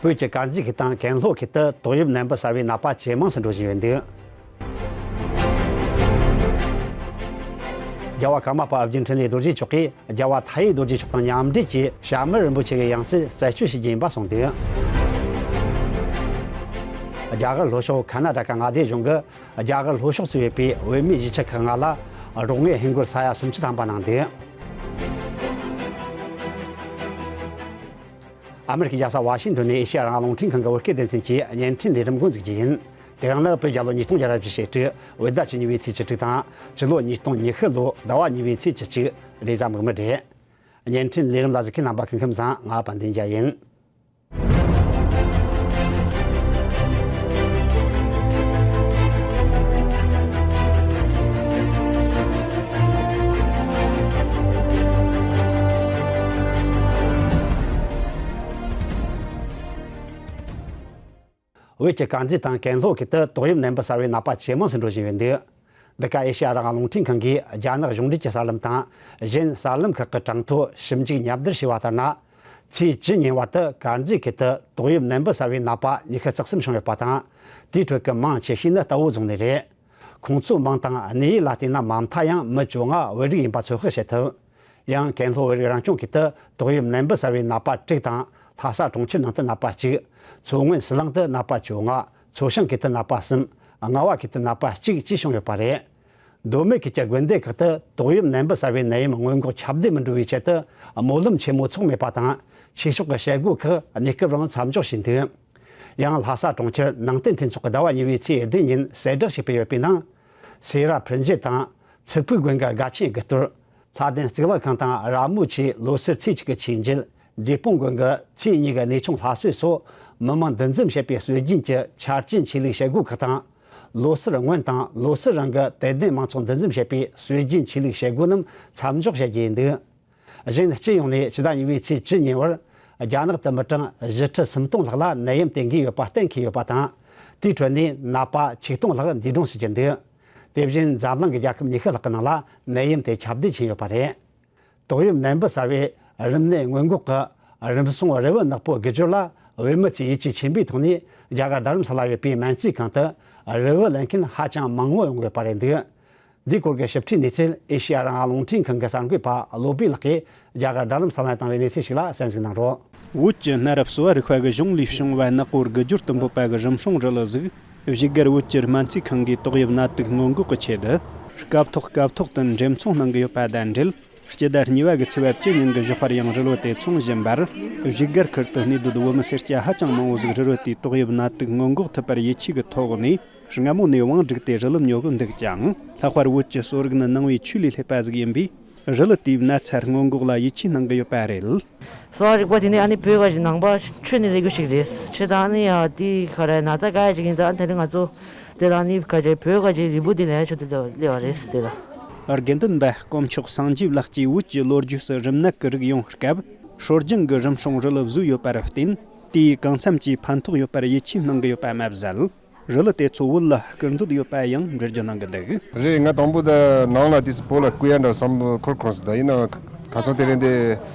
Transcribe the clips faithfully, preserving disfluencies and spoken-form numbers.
བོད་ཀྱི་དཀར་མཛེས་ཁུལ་དང་ཀན་ལྷོ་ཁུལ་དུ་ཏོག་དབྱིབས་ནད་འབུ་གསར་བའི་ནད་པ་ཇེ་མང་དུ་འགྲོ་བཞིན་ཡོད་འདུག་རྒྱལ་བ་ཀརྨ་པ་ཨོ་རྒྱན་འཕྲིན་ལས་རྡོ་རྗེ་མཆོག་གིས་རྒྱལ་བ་མཐའ་ཡས་རྡོ་རྗེ་མཆོག་དང་མཉམ་འབྲེལ་གྱིས་བྱམས་སྨྲ་རིན་པོ་ཆེ་གི་ཡང་སྲིད་རྩད་གཅོད་བྱེད་རྒྱུ་ཡིན་པ་གསུངས་འདུག་རྒྱ་གར་ལྷོ་ཕྱོགས་ཁ་ན་ཌ་ཀ་མངའ་སྡེ་གཞུང་གིས་རྒྱ་གར་ལྷོ་ཕྱོགས་སུ་ཡོད་པའི་བོད་མིའི་གཞིས་ཆགས་ཁག་ལྔ་ལ་རོགས་དངུལ་ཧིན་སྒོར་ས་ཡ་སུམ་ཅུ་ཐམ་པ་གནང་འདུག་ཨ་མེ་རི་ཁའི་རྒྱལ་ས་ཝ་ཤིང་ཏོན་ནས་ཨེ་ཤེ་ཡ་རང་དབང་རླུང་འཕྲིན་ཁང་གི་བོད་སྐད་སྡེ་ཚན་གྱི་བརྙན་འཕྲིན་ལས་རིམ་འགོ་འཛུགས་རྒྱུ་ཡིན། དེ་རིང་ནི་བོད་རྒྱལ་ལོ་ཉིས་སྟོང་བརྒྱ་ར་བཞི་ཞེ་དྲུག་བོད་ཟླ་བཅུ་གཉིས་པའི་ཚེས་བཅུ་དྲུག་དང་། སྤྱི་ལོ་ཉིས་སྟོང་ཉི་ཤུ་ལོ་ཟླ་བ་གཉིས་པའི་ཚེས་བཅུ་གཅིག་རེས་གཟའ་མིག་དམར་རེད། བརྙན་འཕྲིན་ལས་རིམ་ལ་གཟིགས་མཁན་རྣམ་པ་སྐུ་ཁམས་བཟང་། ང་དཔལ་ལྡན་རྒྱལ་ཡིན། བོད་ཀྱི་དཀར་མཛེས་དང་ཀན་ལྷོ་ཁུལ་དུ་ཏོག་དབྱིབས་ནད་འབུ་གསར་བའི་ནད་པ་ཇེ་མང་དུ་འགྲོ་བཞིན་ཡོད་འདུག་འདི་ག་ཨེ་ཤེ་ཡ་རང་དབང་རླུང་འཕྲིན་ཁང་གིས་རྒྱ་ནག་གཞུང་འབྲེལ་གྱི་གསར་ལམ་དང་གཞན་གསར་ལམ་ཁག་གི་གྲངས་ཐོ་ཞིབ་འཇུག་ཉབ་བསྡུར་བྱས་པ་ལྟར་ན། ཚེས་བཅུ་ཉིན་བར་དུ་དཀར་མཛེས་ཁུལ་དུ་ཏོག་དབྱིབས་ནད་འབུ་གསར་བའི་ནད་པ་ཉི་ཤུ་རྩ་གསུམ་བྱུང་ཡོད་པ་དང་། དེའི་ཁྲོད་ཀྱི་མང་ཆེ་ཤོས་ནི་རྟའུ་རྫོང་ནས་རེད། ཁོང་ཚོའི་མིང་དང་གནས་ཡུལ་ལ་བལྟས་ན་མ་མཐའ་ཡང་མི་བཅོ་ལྔ་བོད་རིགས་ཡིན་པ་ཚོད་དཔག་བྱེད་ཐུབ། ཡང་ཀན་ལྷོ་བོད་རིགས་རང་སྐྱོང་ཁུལ་དུ་ཏོག་དབྱིབས་ནད་འབུ་གསར་བའི་ནད་པ་དྲུག་དང་། ལྷ་ས་གྲོང་ཁྱེར་ནང་དུ་ནད་པ་གཅིག་མཚོ་སྔོན་ཟི་ལིང་དུ་ནད་པ་བཅོ་ལྔ། མཚོ་བྱང་ཁུལ་དུ་ནད་པ་གསུམ། རྔ་བ་ཁུལ་དུ་ནད་པ་གཅིག་བཅས་བྱུང་ཡོད་པ་རེད། མདོ་སྨད་ཁུལ་གྱི་དགོན་སྡེ་ཁག་ཏུ་ཏོག་དབྱིབས་ནད་འབུ་གསར་བའི་ནད་ཡམས་སྔོན་འགོག་ཁྱབ་གདལ་མི་འགྲོ་བའི་ཆེད་དུ་སྨོན་ལམ་ཆེན་མོ་འཚོགས་མེད་པ་དང་། ཆོས་ཕྱོགས་ཀྱི་བྱེད་སྒོ་ཁག་གནས་སྐབས་རིང་མཚམས་འཇོག་བྱས་འདུག་ཡང་ལྷ་ས་གྲོང་ཁྱེར་ནང་བསྟན་མཐུན་ཚོགས་ཀྱིས་ཟླ་བ་གཉིས་པའི་ཚེས་བདུན་ཉིན་གསལ་བསྒྲགས་བྱས་པའི་ཡོད་པའི་ནང་། སེ་ར་ཕུར་མཇལ་དང་། ཚུར་ཕུག་དགོན་གྱི་དགའ་ཆེན་དགུ་གཏོར། ལྷ་ལྡན་གཙུག་ལག་ཁང་དང་ར་མོ་ཆེའི་ལོ་གསར་ཚེས་གཅིག་གི་ཆོས་མཇལ། འབྲས་སྤུངས་དགོན་གྱི་ཚེས་གཉིས་ཀྱི་གནས་ཆུང་ལྷ་གསོལ་སོགས་མི་མང་འདུ་འཛོམས་བྱེད་པའི་སྲོལ་རྒྱུན་གྱི་ཆ་རྐྱེན་ཆོས་ལུགས་བྱེད་སྒོ་ཁག་དང་། ལོ་གསར་སྔོན་དང་ལོ་གསར་རིང་གི་དད་ལྡན་མང་ཚོགས་འདུ་འཛོམས་བྱེད་པའི་སྲོལ་རྒྱུན་ཆོས་ལུགས་བྱེད་སྒོ་རྣམས་མཚམས་འཇོག་བྱ་རྒྱུ་ཡིན་འདུག་གཞན་སྤྱི་ཡོངས་ནས་ཕྱི་ཟླ་གཉིས་པའི་ཚེས་བཅུ་ཉིན་བར་རྒྱ་ནག་ཏུ་མི་གྲངས་བཞི་ཁྲི་སུམ་སྟོང་ལྷག་ལ་ནད་ཡམས་དེ་འགོས་ཡོད་པ་གཏན་འཁེལ་ཡོད་པ་དང་། དེའི་ཁྲོད་ནས་ནད་པ་ཆིག་སྟོང་ལྷག་འདས་གྲོངས་སུ་གྱུར་འདུག་དེ་བཞིན་འཛམ་གླིང་གི་རྒྱལ་ཁབ་ཉི་ཤུ་ལྷག་གི་ནང་ལ་ནད་ཡམས་དེ་ཁྱབ་གདལ་ཕྱིན་ཡོད་པ་རེད། ཏོག་དབྱིབས་ནད་འབུ་གསར་བའི་རིམས་ནད་སྔོན་འགོག་གི་རིམས་སྲུང་རུལ་བུ་ནག་པོ་དགུ་སྦྱོར་ལ་བོད་མི་ཚོས་ཡིད་ཆེས་ཆེན་པོའི་ཐོག་ནས་རྒྱ་གར་རྡ་རམ་ས་ལ་ཡོད་པའི་སྨན་རྩིས་ཁང་དུ་རུལ་བུ་ལེན་མཁན་ཧ་ཅང་མང་བོ་ཡོང་དགོས་པ་རེད་འདུག་འདིའི་སྐོར་གྱི་ཞིབ་ཕྲའི་གནས་ཚུལ་ཨེ་ཤེ་ཡ་རང་དབང་རླུང་འཕྲིན་ཁང་གི་གསར་འགོད་པ་བློ་སྦེ་ལགས་ཀྱིས་རྒྱ་གར་རྡ་རམ་ས་ལ་བཏང་བའི་གནས་ཚུལ་ཞིག་ལ་གསན་གཟིགས་གནང་རོགས། བོད་ཀྱི་གནའ་རབས་གསོ་བ་རིག་པ་གི་གཞུང་ལས་བྱུང་བ་ནག་པོ་དགུ་སྦྱོར་དུ་འབོད་པ་གི་རིམས་སྲུང་རིལ་བུ་ཟིག་བཞུགས་སྒར་བོད་ཀྱི་སྨན་རྩིས་ཁང་གིས་ཏོག་དབྱིབས་ནད་དུག་སྔོན་འགོག་གི་ཆེད་དུ། སྐབས་ཐོག་སྐབས་ཐོག་ཏུ་འགྲེམས་ཚོང་གནང་གི་ཡོད་པ་དང་འབྲེལ། སྤྱི་ཟླ་གཉིས་པ་གི་ཚེས་པ་བཅུ་ཉིན་གྱི་ཞོགས་པར་ཡང་རིལ་བུ་དེ་འཚོང་བཞིན་པར། བཞུགས་སྒར་ཁུལ་དུ་གནས་སྡོད་བོད་མི་སེར་སྐྱ་ཧ་ཅང་མང་བོ་ཟིག་རིལ་བུ་དེའི་ཏོག་དབྱིབས་ནད་དུག་སྔོན་འགོག་ཐུབ་པར་ཡིད་ཆེས་ཀྱི་ཐོག་ནས། སྔ་མོ་ནས་བང་བསྒྲིགས་ཏེ་རིལ་བུ་ཉོ་གི་འདུག་ཀྱང་། ལྷག་པར་བོད་ཀྱི་གསོ་རིག་ནི་ནང་པའི་ཆོས་ལས་སླེབས་པ་ཟིག་ཡིན་པས། རིལ་བུ་དེའི་ན་ཚ་སྔོན་འགོག་ལ་ཡིད་ཆེས་གནང་གི་ཡོད་པ་རེད། གསོ་བ་རིག་པ་དེ་ནི་ཨ་ནི་བོད་ཁ་ཅིག་ནང་པ་ཆོས་ནས་ལས་འགུལ་ཞིག་རེད། ཆོས་དང་ཨ་ནི་ཡ་དེ་ག་རེ་ན་ཚ་ག་ཡ་ཅིག་ཡིན་ཙང་ཨ་ནི་དེ་རིང་ང་ཚོ་དེ་ལ་ནི་ག་ཅིག་བོད་ཁ་ཅིག་རིལ་བུ་དེ་ལེན་ཆོག་དེ་ལ་སླེབས་པ་རེད་དེ་ལ། དགེ་འདུན་པ་དཀོན་མཆོག་སངས་རྒྱས་ལགས་ཀྱིས་བོད་ཀྱི་ལོ་རྒྱུས་སུ་རིམས་ནད་ཀྱི་རིགས་ཡོང་སྐབས་སྲོལ་རྒྱུན་གྱི་རིམས་སྲུང་རིལ་བུ་བཟོས་ཡོད་པར་བརྟེན། དེས་གང་འཚམ་གྱིས་ཕན་ཐོགས་ཡོད་པར་ཡིད་ཆེས་གནང་གི་ཡོད་པ་མ་ཟད། རིལ་བུ་དེ་ཚོ་བོད་ལ་སྐུར་འདེབས་ཡོད་པ་ཡང་འགྲེལ་བརྗོད་གནང་གི་འདུག་རེད། ང་དང་པོ་ད་ནང་ལ་དུས་སུ་བོད་ལ་བསྐུར་ཡ་འདྲ་བསམ་འཁོར་འཁོར་སོང་། ད་ཡིན་ནའང་ཁ་སང་དེ་རིང་འདི་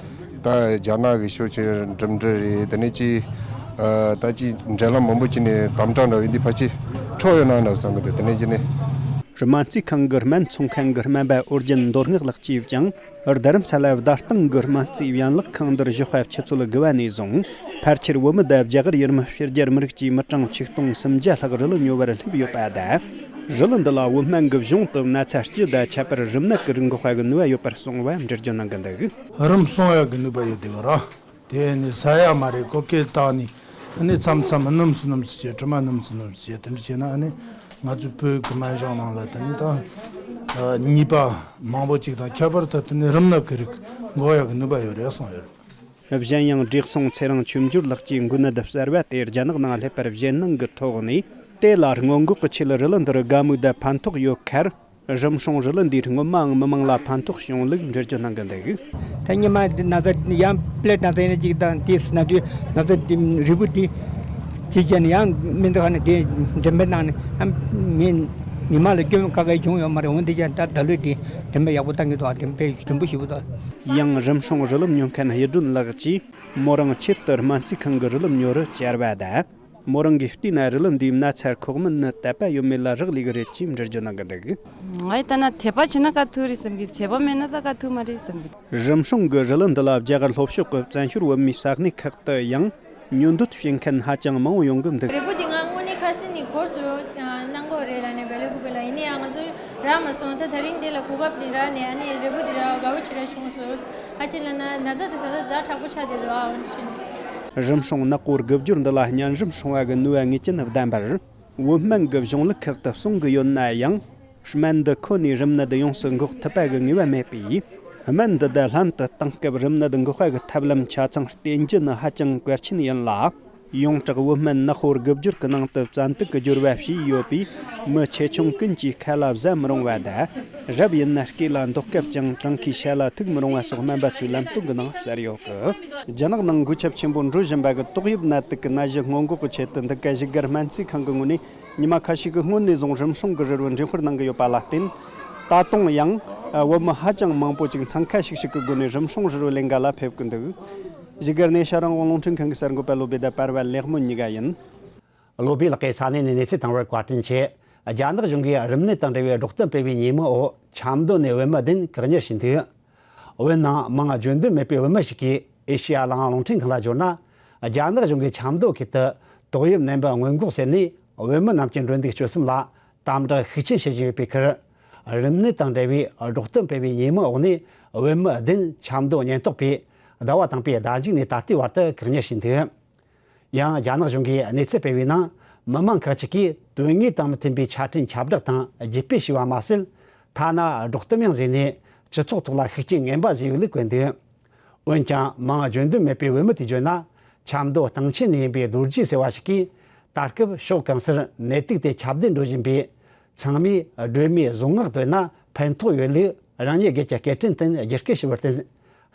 ད་རྒྱ་ནག་གི་ཤོག་ཆེན་འགྲིམ་འགྲུལ་རེད། དེ་ནས་ཅི་ད་ཅི་འབྲེལ་ལམ་མང་པོ་ཅིག་ནས་དམ་དྲག་འདྲ་བོ་འདི་ཕལ་ཆེར་འཕྲོག་ཡོད་ན་འདྲ་བསམ་གི་འདུག་དེ་ནས་ཅི་ནས། སྨན་རྩིས་ཁང་གི་སྨན་འཚོང་མཁན་གྱི་སྨན་པ་ཨོ་རྒྱན་མདོ་སྔགས་ལགས་ཀྱིས་ཀྱང་། རྡ་རམ་ས་ལ་བརྡ་སྟངས་ཀྱི་སྨན་རྩིས་ཡན་ལག་ཁང་འདིར་ཞོགས་པ་ཆུ་ཚོད་དགུ་པ་ནས་བཟུང་། ཕལ་ཆེར་བོད་མི་དང་རྒྱ་གར་ཡུལ་མི་ཕྱི་རྒྱལ་མི་རིགས་ཀྱི་མི་གྲངས་ཆིག་སྟོང་སུམ་བརྒྱ་ལྷག་རིལ་བུ་ཉོ་བར་སླེབས་ཡོད་པ་དང་། རིལ་བུ་འདི་ལ་བོད་སྨན་གྱི་གཞུང་དུ་ན་ཚ་སྐྱི་དང་ཁྱད་པར་རིམས་ནད་ཀྱི་རིགས་འགོག་པ་གི་ནུས་པ་ཡོད་པར་གསུངས་པ་འགྲེལ་བརྗོད་གནང་གི་འདུག་རིམས་སྲུང་ཡག་གི་ནུས་པ་ཡོད་དེ་གི་ར། དེ་ནི་ཟ་ཡ་མ་རེད། ཀོ་ཀེ་བཏགས་ནས་ཨ་ནི་མཚམས་མཚམས་སྣུམ་སུ་སྣུམ་སུ་བྱས། དྲི་མ་སྣུམ་སུ་སྣུམ་སུ་བྱས། དེ་འདྲ་བྱས་ན་ཨ་ནི་ང་ཚོའི་བོད་ཀྱི་སྨན་གཞུང་ནང་ལ་དེ་ནི་ད་ནུས་པ་མང་པོ་ཅིག་དང་ཁྱད་པར་དུ་དེ་ནི་རིམས་ནད་ཀྱི་རིགས་འགོག་ཡག་གི་ནུས་པ་ཡོད་རེད་གསུངས་ཡོད། གཞན་ཡང་བགྲེས་སོང་ཚེ་རིང་ཆོས་འབྱོར་ལགས་ཀྱིས་འགོས་ནད་གསར་བ་དེ་རྒྱ་ནག་ནང་སླེབས་པར་ཞེད་སྣང་གི་ཐོག་ནས། དེ་ལ་སྔོན་འགོག་གི་ཆེད་རིལ་བུ་འདིར་དགའ་མོས་དང་ཕན་ཐོགས་ཡོད་ཁར། རིམས་སྲུང་རིལ་བུ་འདིས་སྔོན་མའང་མི་མང་ལ་ཕན་ཐོགས་བྱུང་ལུགས་འགྲེལ་བརྗོད་གནང་གི་འདུག་ད་ཉི་མ་འདི་ན་ཚ་ཡང་པླེ་ན་ཚ་ཡིན་ན་གཅིག་དང་དེས་ན་དུས་ན་ཚ་འདི་རིལ་བུ་འདི་ཅི་བྱས་ནས་ཡང་མི་འདུག་ཧ་ནས་དེ་འགྲེམས་སྤེལ་གནང་ནས་ཨ་མི་ ཉི་མ་ལ་སྐྱོན་ཁ་ཁ་བྱུང་ཡོད་མ་རེད། འོན་ཏེ་ཀྱང་ད་ད་ལོས་དེ་དེ་འདྲ་ཡག་པོ་བཏང་གི་འདུག་དེ་འདྲ་རིམ་པ་ཞིག་འདུག་ཡང་རིམ་སྲུང་རི་ལུམ་ཉོ་མཁན་གཡུ་སྒྲོན་ལགས་ཀྱིས་མོ་རང་ཆེད་དུ་སྨན་རྩིས་ཁང་གི་རི་ལུམ་ཉོ་རུ་བཅར་བ་དང་། མོ་རང་གིས་བལྟས་ན་རི་ལུམ་འདིའི་ན་ཚ་ཁོག་སྨན་ནི་དད་པ་ཡོད་མེད་ལ་རག་ལས་ཀྱི་རེད་ཅེས་འགྲེལ་བརྗོད་གནང་གི་འདུག་ང་ཡི་ལྟ་ན་དད་པ་བྱས་ན་ག་ཐུག་རེད་བསམ་གི། དད་པ་མེད་ན་ད་ག་ཐུག་མ་རེད་བསམ་གི། རིམ་སྲུང་གི་རི་ལུམ་འདི་ལ་རྒྱ་གར་ལྷོ་ཕྱོགས་ཀྱི་བཙན་བྱོལ་བོད་མིའི་ས་གནས་ཁག་ཏུ་ཡང་ཉོ་འདོད་བྱེད་མཁན་ཧ་ཅང་མང་བོ་ཡོང་གི་འདུག་རི་བོ་འདི་ང་དངོས་གནས་ཁ་སང་ནས་གོ་སོང་། གནང་དགོས་རེད་ལབ་ནས་བལ་ལུ་གུ་བལ་ལ་ཡིན་ནའི་ང་ཚོ་རག་མ་སོང་། ད་དེ་རིང་འདི་ལ་གོ་སྐབས་འདི་རག་ནས་ཨ་ནི་རི་བོ་འདི་རག་དགའ་བོ་ཅིག་རག་བྱུང་སོང་། ཨ་ཅེ་ལ་ན་ན་ཚ་དེ་ད་ལྟ་ཛ་དྲག་པོ་ཆགས་བསྡད་འདུག་ཨ་འོན་ཏེ་ཤི་ནས། རིམ་སྲུང་ནག་པོ་རྒུབ་སྦྱོར་འདི་ལ་སྙན་རིམ་སྲུང་བ་གི་ནུས་པ་ངེས་ཅན་ལྡན་པར། བོད་སྨན་གྱི་གཞུང་ལུགས་ཁག་ཏུ་གསུང་གི་ཡོད་ན་ཡང་། སྨན་འདི་ཁོ་ནའི་རིམས་ནད་ཡོངས་སུ་འགོག་ཐུབ་པ་གི་ངེས་པ་མེད་པས། སྨན་འདི་དག་ལྷན་དུ་བཏང་སྐབས་རིམས་ནད་འགོག་པ་གི་ཐབས་ལམ་ཆ་ཚང་བསྟེན་རྒྱུ་ནི་ཧ་ཅང་གལ་ཆེན་ཡིན་ལ། ཡོངས་གྲགས་བོད་སྨན་ནག་པོ་རྒུབ་སྦྱོར་གྱི་ནང་དུ་བཙན་ཐབས་ཀྱི་སྦྱོར་བ་བྱས་ཡོད་པས། མི་ཆེ་ཆུང་ཀུན་གྱིས་ཁ་ལ་བཟའ་མི་རུང་བ་དང་། རབ་ཡིན་ན་སྐེ་ལ་འདོགས་སྐབས་ཀྱང་བྲང་ཁའི་ཤ་ལ་ཐུག་མི་རུང་བ་སོགས་སྨན་པ་ཚོའི་ལམ་སྟོན་གྱི་ནང་གསལ་ཡོད་གི། རྒྱ་ནག་ནང་འགོས་ཁྱབ་ཆེན་པོ་འགྲོ་བཞིན་པ་གི་ཏོག་དབྱིབས་ནད་དུག་གི་ནད་གཞི་སྔོན་འགོག་གི་ཆེད་དུ། འདི་ག་བཞུགས་སྒར་སྨན་རྩིས་ཁང་གི་ངོས་ནས་ཉི་མ་ཁ་ཤས་ཀྱི་སྔོན་ནས་བཟུང་རིམ་སྲུང་གི་རི་རུ་འགྲེམས་སྤེལ་གནང་གི་ཡོད་པ་ལ་བརྟེན། ད་དུང་ཡང་བོད་མི་ཧ་ཅང་མང་པོ་ཅིག་འཚང་ཁ་ཤིག་ཤིག་གི་སྒོ་ནས་རིམ་སྲུང་རི་རུ་ལེན་ག་ལ་ཕེབས་ཀྱི་འདུག་བཞུགས་སྒར་ནས་ཤ་རང་དབང་རླུང་འཕྲིན་ཁང་གི་གསར་འགོད་པ་བློ་བྷེ་དང་པར་བ་ལེགས་སྨོན་གཉིས་ཀ་ཡིན། བློ་བྷེ་ལགས་ཀྱིས་ས་གནས་ནས་གནས་ཚུལ་བཏང་བར་བཀའ་དྲིན་ཆེ། རྒྱ་ནག་གཞུང་གིས་རིམས་ནད་དང་འབྲེལ་བའི་སྒྲོག་གཏམ་སྤེལ་བའི་ཉིན་མོའི་འོག་ཆབ་མདོ་ནས་བོད་མི་བདུན་བཀག་ཉར་བྱས་འདུག་བོད་ནང་མིང་བརྗོད་འདོད་མེད་པའི་བོད་མི་ཞིག་གིས་ཨེ་ཤེ་ཡ་ལྷ་དབང་རླུང་འཕྲིན་ཁང་ལ་བརྗོད་ན། རྒྱ་ནག་གཞུང་གིས་ཆབ་མདོ་ཁུལ་དུ་ཏོག་དབྱིབས་ནད་འབུ་སྔོན་འགོག་ཟེར་ནས་བོད་མི་རྣམས་ཀྱི་འགྲོ་འདུག་སྤྱོད་གསུམ་ལ་དམ་དྲག་ཤུགས་ཆེན་བྱེད་བཞིན་ཡོད་པའི་ཁར། རིམས་ནད་དང་འབྲེལ་བའི་སྒྲོག་གཏམ་སྤེལ་བའི་ཉིན་མོའི་འོག་ནས་བོད་མི་བདུན་ཆབ་མདོ་ཉེན་རྟོག་པས་ཟླ་བ་དང་པོའི་ཟླ་མཇུག་ནས་ད་ལྟའི་བར་དུ་བཀག་ཉར་བྱས་འདུག་ཡང་རྒྱ་ནག་གཞུང་གིས་གནས་ཚུལ་སྤེལ་བའི་ནང་། མི་མང་ཁག་ཅིག་གིས་དོན་དངོས་དང་མི་མཐུན་པའི་ཆ་འཕྲིན་ཁྱབ་བསྒྲགས་དང་བརྒྱུད་སྤེལ་བྱས་པ་མ་ཟད། ཐ་ན་སྒྲོག་གཏམ་ཡང་བཟོས་ནས་སྤྱི་ཚོགས་ཐོག་ལ་ཤུགས་རྐྱེན་ངན་པ་བཟོས་ཡོད་ལུགས་བཀོད་འདུག་འོན་ཀྱང་། མིང་བརྗོད་འདོད་མེད་པའི་བོད་མི་དེས་བརྗོད་ན། ཆབ་མདོ་སྟེང་ཆེན་ནས་ཡིན་པའི་རྡོ་རྗེ་ཟེར་བ་ཞིག་གིས། ད་སྐབས་ཕྱོགས་གང་སར་ནད་དུག་དེ་ཁྱབ་གདལ་འགྲོ་བཞིན་པས། ཚང་མས་སྒྲོལ་མའི་གཟུངས་སྔགས་བཏོན་ན་ཕན་ཐོགས་ཡོད་ལུགས་རང་ཉིད་སྒེར་གྱི་སྐད་འཕྲིན་སྟེང་བརྒྱུད་སྐུལ་ཞུས་པར་བརྟེན།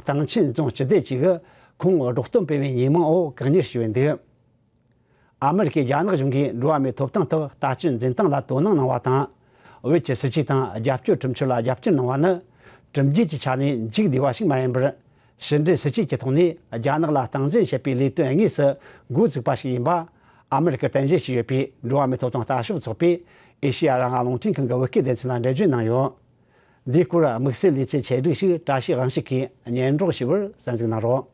སྟེང་ཆེན་རྫོང་སྤྱི་བདེ་ཅུས་ཁོང་སྒྲོག་གཏམ་སྤེལ་བའི་ཉིན་མོའི་འོག་བཀག་ཉར་བྱས་ཡོད་འདུག་ཨ་མི་རི་ཀས་རྒྱ་ནག་གཞུང་གིས་འགྲོ་བ་མིའི་ཐོབ་ཐང་ཐོག་ལྟ་སྤྱོད་འཛིན་སྟངས་ལ་དོ་སྣང་གནང་བ་དང་། བོད་ཀྱི་སྲིད་ཇུས་དང་རྒྱབ་སྐྱོར་ཁྲིམས་གཅོད་ལ་རྒྱབ་སྐྱོར་གནང་བ་ནི། གྲུབ་འབྲས་ཀྱི་ཆ་ནས་མཇུག་བསྡུས་པ་ཞིག་མ་ཡིན་པར། ཕྱི་འབྲེལ་སྲིད་ཇུས་ཀྱི་ཐོག་ནས་རྒྱ་ནག་ལ་སྟངས་འཛིན་བྱེད་པའི་ལས་དོན་དངོས་སུ་འགོ་བཙུགས་པ་ཞིག་ཡིན་པ། ཨ་མི་རི་ཀར་རྟེན་གཞི་བྱས་ཡོད་པའི་འགྲོ་བ་མིའི་ཐོབ་ཐང་ལྟ་ཞིབ་ཚོགས་པས་ཨེ་ཤེ་ཡ་རང་དབང་རླུང་འཕྲིན་ཁང་གི་བོད་སྐད་སྡེ་ཚན་ལ་འགྲེལ་བརྗོད་གནང་ཡོད། འདིའི་སྐོར་དམིགས་བསལ་ལས་བྱེད་ཆེད་སྒྲིག་ཞིག་བཀྲ་ཤིས་དབང་ཕྱུག་གིས་སྙན་སྒྲོག་ཞུས་པར་གསན་གཟིགས་གནང་རོགས།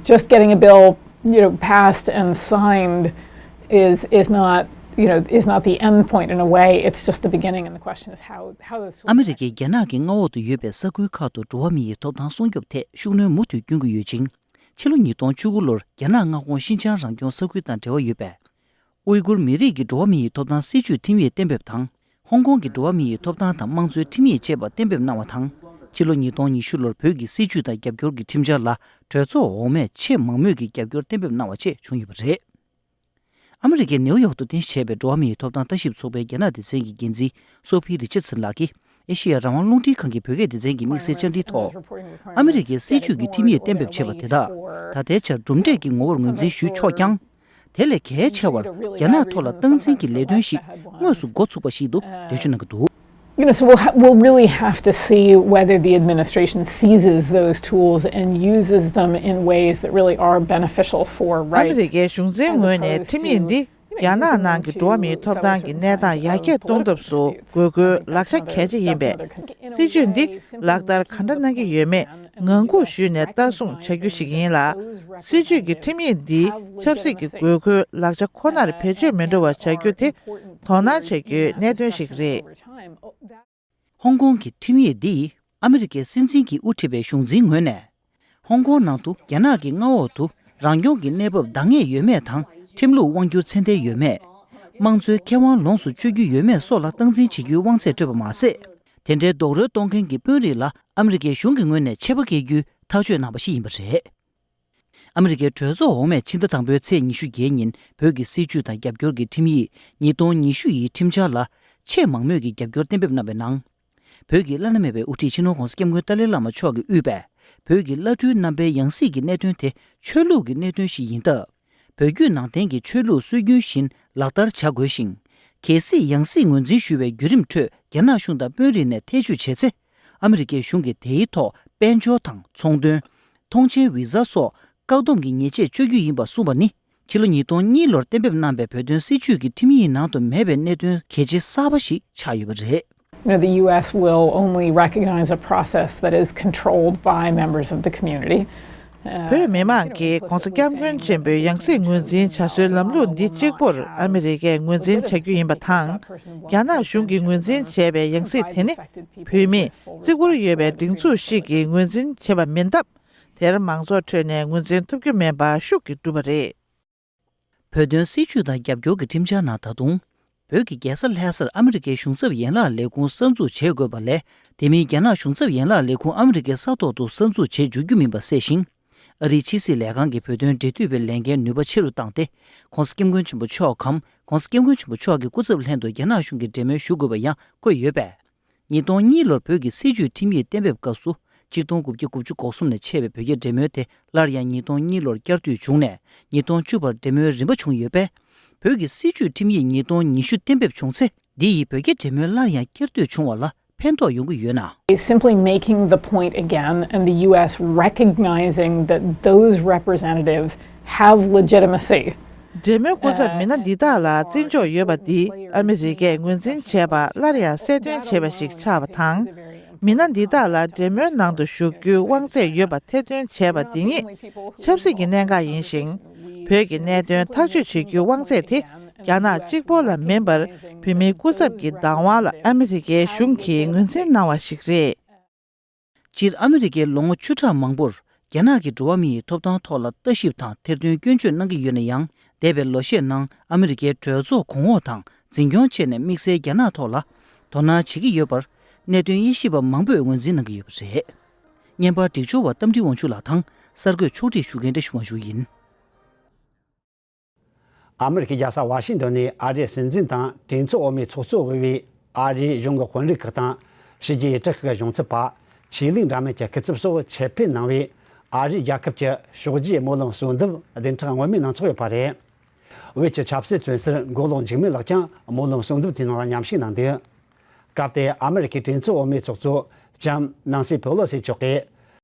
Just getting a bill, you know, passed and signed is is not, you know, is not the end point in a way. It's just the beginning, and the question is how how those. ཨ་མི་རི་ཀས་རྒྱ་ནག་གི་མངའ་འོག་ཏུ་ཡོད་པའི་ས་ཁུལ་ཁག་ཏུ་འགྲོ་བ་མི་ཡི་ཐོབ་ཐང་སྲུང་སྐྱོབ་ཐད་ཤུགས་སྣོན་མུ་མཐུད་བསྐྱོན་གྱི་ཡོད་ཅིང་། ཕྱི་ལོ་ཉིས་སྟོང་བཅུ་དགུ་ལོར་རྒྱ་ནག་མངའ་ཁོངས་ཤིན་ཅང་རང་སྐྱོང་ས་ཁུལ་དང་འབྲེལ་བ་ཡོད་པའི། ཨུའི་གུར་མི་རིགས་ཀྱི་འགྲོ་བ་མི་ཡི་ཐོབ་ཐང་སྲིད་ཇུས་ཁྲིམས་ཡིག་གཏན་འབེབས་དང་། ཧོང་ཀོང་གི་འགྲོ་བ་མི་ཡི་ཐོབ་ཐང་དང་དམངས་གཙོའི་ཁྲིམས་ཡིག་བཅས་པ་གཏན་འབེབས་གནང་བ་དང་། ཕྱི་ལོ་ཉིས་སྟོང་ཉི་ཤུ་ལོར་བོད་ཀྱི་སྲིད་ཇུས་དང་རྒྱབ་སྐྱོར་གྱི་ཁྲིམས་འཆར་ལ་གྲོས་ཚོགས་འོག་མས་ཆེས་མང་མོས་ཀྱི་རྒྱབ་སྐྱོར་གཏན་འབེབས་གནང་བ་བཅས་བྱུང་ཡོད་པ་རེད། ཨ་མི་རི་ཀའི་ནེའུ་ཡོག་ཏུ་རྟེན་གཞི་བྱས་པའི་འགྲོ་བ་མིའི་ཐོབ་ཐང་ལྟ་ཞིབ་ཚོགས་པའི་རྒྱ་ནག་སྡེ་ཚན་གྱི་འགན་འཛིན་སོ་ཕི་རི་ཆར་སན་ལགས་ཀྱིས། ཨེ་ཤེ་ཡ་རང་དབང་རླུང་འཕྲིན་ཁང་གི་བོད་སྐད་སྡེ་ཚན་གྱི་དམིགས་བསལ་བཅར་འདྲིའི་ཐོག་ཨ་མི་རི་ཀའི་སྲིད་ཇུས་ཀྱི་ཁྲིམས་ཡིག་གཏན་འབེབས་བྱས་པ་དེ་དག་ད་ལྟའི་ཆར་གྲུབ་འབྲས་ཀྱི་ངོ་བོར་ངོས་འཛིན་ཞུས་ཆོག་ཀྱང་། དེ་ལས་གལ་ཆེ་བར་རྒྱ་ནག་ཐོག་ལ་སྟངས་འཛིན་གྱི་ལས་དོན་ཞིག་དངོས་སུ་འགོ་ཚུགས་པ་ཞིག་ཏུ་འགྲེལ་བརྗོད་གནང་གི་འདུག You know, so we'll, ha- we'll really have to see whether the administration seizes those tools and uses them in ways that really are beneficial for rights. ཨ་མི་རི་ཀའི་གཞུང་འཛིན་ངོས་ནས་ཁྲིམས་ཡིག་འདི་རྒྱ་ནག་ནང་གི་འགྲོ་བ་མིའི་ཐོབ་ཐང་གི་གནས་སྟངས་ཡར་རྒྱས་གཏོང་ཐབས་སུ་དགོས་མཁོའི་ལག་ཆ་གལ་ཆེ་ཡིན་པས། སྲིད་ཇུས་འདི་ལག་བསྟར་ག་འདྲ་གནང་གི་ཡོད་མེད་ངང་སྒུག་ཞུས་ནས་ལྟ་སྲུང་བྱ་རྒྱུ་ཞིག་ཡིན་ལ། སྲིད་ཇུས་ཀྱི་ཁྲིམས་ཡིག་འདིའི་ཆབ་སྲིད་ཀྱི་དགོས་མཁོའི་ལག་ཆ་ཁོ་ནར་བེད་སྤྱོད་མི་འགྲོ་བ་བྱ་རྒྱུ་དེ་དོ་སྣང་བྱ་རྒྱུའི་གནད་དོན་ཞིག་རེད། ཧོང་ཀོང་གི་ཁྲིམས་ཡིག་འདིས་ཨ་མི་རི་ཀའི་སྲིད་འཛིན་གྱིས་དབུ་ཁྲིད་པའི་གཞུང་འཛིན་ངོས་ནས། ཧོང་ཀོང་ནང་དུ་རྒྱ་ནག་གི་མངའ་འོག་ཏུ་རང་སྐྱོང་གི་གནས་བབ་འདང་ངེས་ཡོད་མེད་དང་། ཁྲིམས་ལུགས་དབང་སྒྱུར་ཚད་ལྡན་ཡོད་མེད། དམངས་གཙོའི་ཁེ་དབང་ལོངས་སུ་སྤྱོད་རྒྱུ་ཡོད་མེད་སོགས་ལ་སྟངས་འཛིན་བྱེད་རྒྱུའི་དབང་ཚད་སྤྲོད་པ་མ་ཟད། དེ་འདྲའི་རྡོག་རོལ་གཏོང་མཁན་གྱི་དཔོན་རིགས་ལ་ཨ་མི་རི་ཀའི་གཞུང་གི་ངོས་ནས་ཆད་པ་བཀལ་རྒྱུའི་ཐག་གཅོད་གནང་བ་ཞིག་ཡིན་པ་རེད། ཨ་མི་རི་ཀའི་གྲོས་ཚོགས་འོག་མས་ཕྱི་ཟླ་དང་པོའི་ཚེས་ཉི་ཤུ་བརྒྱད་ཉིན་བོད་ཀྱི་སྲིད་ཇུས་དང་རྒྱབ་སྐྱོར་གྱི་ཁྲིམས་ཡིག་ཉིས་སྟོང་ཉི་ཤུ་ཡི་ཁྲིམས་འཆར་ལ་ཆེས་མང་མོས་ཀྱི་རྒྱབ་སྐྱོར་གཏན་འབེབས་གནང་བའི་ནང་། བོད་ཀྱི་བླ་ན་མེད་པའི་དབུ་ཁྲིད་སྤྱི་ནོར་༧གོང་ས་༧སྐྱབས་མགོན་ཏཱ་ལའི་བླ་མ་མཆོག་གིས་དབུས་པའི་བོད་ཀྱི་བླ་སྤྲུལ་རྣམ་པའི་ཡང་སྲིད་ཀྱི་གནད་དོན་དེ་ཆོས་ལུགས་ཀྱི་གནད་དོན་ཞིག་ཡིན་སྟབས། བོད་བརྒྱུད་ནང་བསྟན་གྱི་ཆོས་ལུགས་སྲོལ་རྒྱུན་བཞིན་ལག་བསྟར་བྱ་དགོས་ཤིང་། གལ་སྲིད་ཡང་སྲིད་ངོས་འཛིན་ཞུ་བའི་བརྒྱུད་རིམ་ཁྲོད་རྒྱ་ནག་གཞུང་དང་དཔོན་རིགས་ནས་ཐེ་བྱུས་བྱས་ཚེ། ཨ་མི་རི་ཀའི་གཞུང་གིས་དེའི་ཐོག་དཔལ་འབྱོར་དང་ཚོང་དོན། ཐོངས་མཆན་བི་ཟ་སོགས་བཀག་སྡོམ་གྱི་ཉེས་ཆད་གཅོད་རྒྱུ་ཡིན་པ་གསུངས་པ་ནི། ཕྱི་ལོ་ཉིས་སྟོང་གཉིས་ལོར་གཏན་འབེབས་གནང་པའི་བོད་དོན་སྲིད་བྱུས་ཀྱི་ཁྲིམས་ཡིག་ནང་དུ་མེད་པའི་གནད་དོན་གལ་ཆེ་གསར་པ་ཞིག་ཆགས་ཡོད་པ་རེད། You know, the U S will only recognize a process that is controlled by members of the community. བོད་མི་མང་གིས་༧གོང་ས་༧སྐྱབས་མགོན་ཆེན་པོའི་ཡང་སྲིད་ངོས་འཛིན་བྱ་སྲོལ་ལམ་ལུགས་འདི་གཅིག་པུར་ཨ་མི་རི་ཀས་ངོས་འཛིན་བྱ་རྒྱུ་ཡིན་པ་དང་། རྒྱ་ནག་གཞུང་གིས་ངོས་འཛིན་བྱས་པའི་ཡང་སྲིད་དེ་ནི། བོད་མིས་བརྩི་བཀུར་ཡོད་པའི་སྒྲིག་འཛུགས་ཤིག་གིས་ངོས་འཛིན་བྱས་པ་མིན་སྟབས། དེར་མང་ཚོགས་ཁྲོད་ནས་ངོས་འཛིན་ཐུབ་རྒྱུ་མིན་པ་ཤུགས་ཀྱིས་བསྒྲུབས་པ་རེད། བོད་དོན་སྲིད་བྱུས་དང་རྒྱབ་སྐྱོར་གྱི་ཁྲིམས་འཆར་ནང་ད་དུང་། བོད་ཀྱི་རྒྱལ་ས་ལྷ་སར་ཨ་མི་རི་ཀའི་གཞུང་ཚབ་ཡན་ལག་ལས་ཁུངས་གསར་འཛུགས་བྱེད་དགོས་པ་ལས། དེ་མིན་རྒྱ་ནག་གཞུང་ཚབ་ཡན་ལག་ལས་ཁུངས་ཨ་མི་རི་ཀའི་ས་ཐོག་ཏུ་གསར་འཛུགས་བྱེད་འཇུག་རྒྱུ་མིན་པ་གསལ་ཞིང་། ཨ་རིའི་ཕྱི་སྲིད་ལས་ཁང་གི་བོད་དོན་འབྲེལ་མཐུད་པའི་ལས་འགན་ནུས་པ་ཆེ་རུ་བཏང་སྟེ། ༧གོང་ས་༧སྐྱབས་མགོན་ཆེན་པོ་མཆོག་གམ། ༧གོང་ས་༧སྐྱབས་མགོན་ཆེན་པོ་མཆོག་གི་སྐུ་ཚབ་ལྷན་དུ་རྒྱ་ནག་གཞུང་གི་འབྲེལ་མོལ་ཞུ་དགོས་པ་ཡང་བཀོད་ཡོད་པས། ཉིས་སྟོང་གཉིས་ལོར་བོད་ཀྱི་སྲིད་བྱུས་ཁྲིམས་ཡིག་གཏན་འབེབས་སྐབས་སུ། ཆིག་སྟོང་དགུ་བརྒྱ་དགུ་བཅུ་གོ་གསུམ་ནས་ཆད་པའི་བོད་རྒྱའི་འབྲེལ་མོལ་དེ་སླར་ཡང་ཉིས་སྟོང་གཉིས་ལོར་བསྐྱར་ཟློས་བྱུང་ནས། ཉིས་སྟོང་བཅུ་བར་འབྲེལ་མོལ་རིམ་པ་བྱུང་ཡོད་པས། བོད་ཀྱི་སྲིད་བྱུས་ཁྲིམས་ཡིག་ཉིས་སྟོང་ཉི་ཤུ་གཏན་འབེབས་བྱུང་ཚེ། འདི་ཡིས་བོད་རྒྱའི་འབྲེལ་མོལ་སླར་ཡང་བསྐྱར་ཟློས་བྱུང་བ་ལ་ཕན་ཐོགས་ཡོང་གི་ཡོད་ན། Is simply making the point again and the U S recognizing that those representatives have legitimacy. འབྲེལ་མོལ་སྐུ་ཚབ་མི་སྣ་འདི་དག་ལ་བརྩི་འཇོག་ཡོད་པ་འདི་ཨ་མི་རི་ཀས་ངོས་འཛིན་བྱས་པ་སླར་ཡང་གསལ་སྟོན་བྱས་པ་ཞིག་ཆགས་པ་དང་། མི་སྣ་འདི་དག་ལ་འབྲེལ་མོལ་ནང་དུ་ཞུགས་རྒྱུའི་དབང་ཚད་ཡོད་པ་ཐེར་འདོན་བྱས་པ་འདི་ཉིད་ཆབ་སྲིད་ཀྱི་གནད་འགག་ཡིན་ཞིང་། བོད་ཀྱི་གནད་དོན་ཐག་གཅོད་བྱེད་རྒྱུའི་དབང་ཚད་དེ་རྒྱ་ནག་གཅིག་པོ་ལ་མིན་པར། བོད་མིའི་སྐུ་ཚབ་ཀྱི་བདག་དབང་ལ་ཨ་མི་རི་ཀའི་གཞུང་གིས་ངོས་འཛིན་གནང་བ་ཞིག་རེད། སྤྱིར་ཨ་མི་རི་ཀའི་ལོ་ངོ་བཅུ་ཕྲག་མང་པོར་རྒྱ་ནག་གིས་འགྲོ་བ་མིའི་ཐོབ་ཐང་ཐོག་ལ་ལྟ་ཞིབ་དང་ཐེར་འདོན་སྐྱོན་བརྗོད་གནང་གི་ཡོད་ན་ཡང་། འདས་པའི་ལོ་ཤས་ནང་ཨ་མི་རི་ཀའི་གྲོས་ཚོགས་གོང་འོག་དང་འཛིན་སྐྱོང་བཅས་ནས་དམིགས་བསལ་རྒྱ་ནག་ཐོག་ལ་དོ་སྣང་བྱེད་ཀྱི་ཡོད་པར། གནད་དོན་དབྱེ་ཞིབ་པ་མང་པོས་ངོས་འཛིན་གནང་གི་ཡོད་པ་རེད། བརྙན་པར་སྒྲིག་སྦྱོར་བ་རྟ་མགྲིན་དབང་ཕྱུག་ལགས་དང་གསར་འགོད་ཕྱོགས་སྒྲིག་ཞུ་མཁན་བཀྲ་ཤིས་དབང་ཕྱུག་ཡིན། ཨ་མི་རི་ཀའི་རྒྱལ་ས་ཝ་ཤིང་ཏོན་ནས་ཨ་རིའི་སྲིད་འཛིན་དང་གྲོས་ཚོགས་འོག་མའི་ཚོགས་གཙོ་འོས་པའི་ཨ་རིའི་གཞུང་གི་དཔོན་རིགས་ཁག་དང་། ཕྱི་རྒྱལ་ཡུལ་གྲུ་ཁག་གི་གཞུང་ཚབ་པ། ཆོས་ལུགས་འདྲ་མིན་གྱི་སྐུ་ཚབ་སོགས་ཆེད་ཕེབས་གནང་བའི་ཨ་རིའི་རྒྱལ་ཁབ་ཀྱི་ཕྱོགས་བསྡུས་སྨོན་ལམ་གསོལ་འདེབས་བདུན་ཕྲག་སྔོན་མའི་ནང་ཚོགས་ཡོད་པ་རེད། བོད་ཀྱི་ཆབ་སྲིད་བཙོན་ཟུར་མགོ་ལོག་འཇིགས་མེད་ལགས་ཀྱང་སྨོན་ལམ་གསོལ་འདེབས་དེའི་ནང་ལ་མཉམ་ཞུགས་གནང་འདུག་སྐབས་དེར་ཨ་མི་རི་ཀའི་གྲོས་ཚོགས་འོག་མའི་ཚོགས་གཙོ་ལྕམ་ནན་སི་པེ་ལོ་སི་མཆོག་གིས།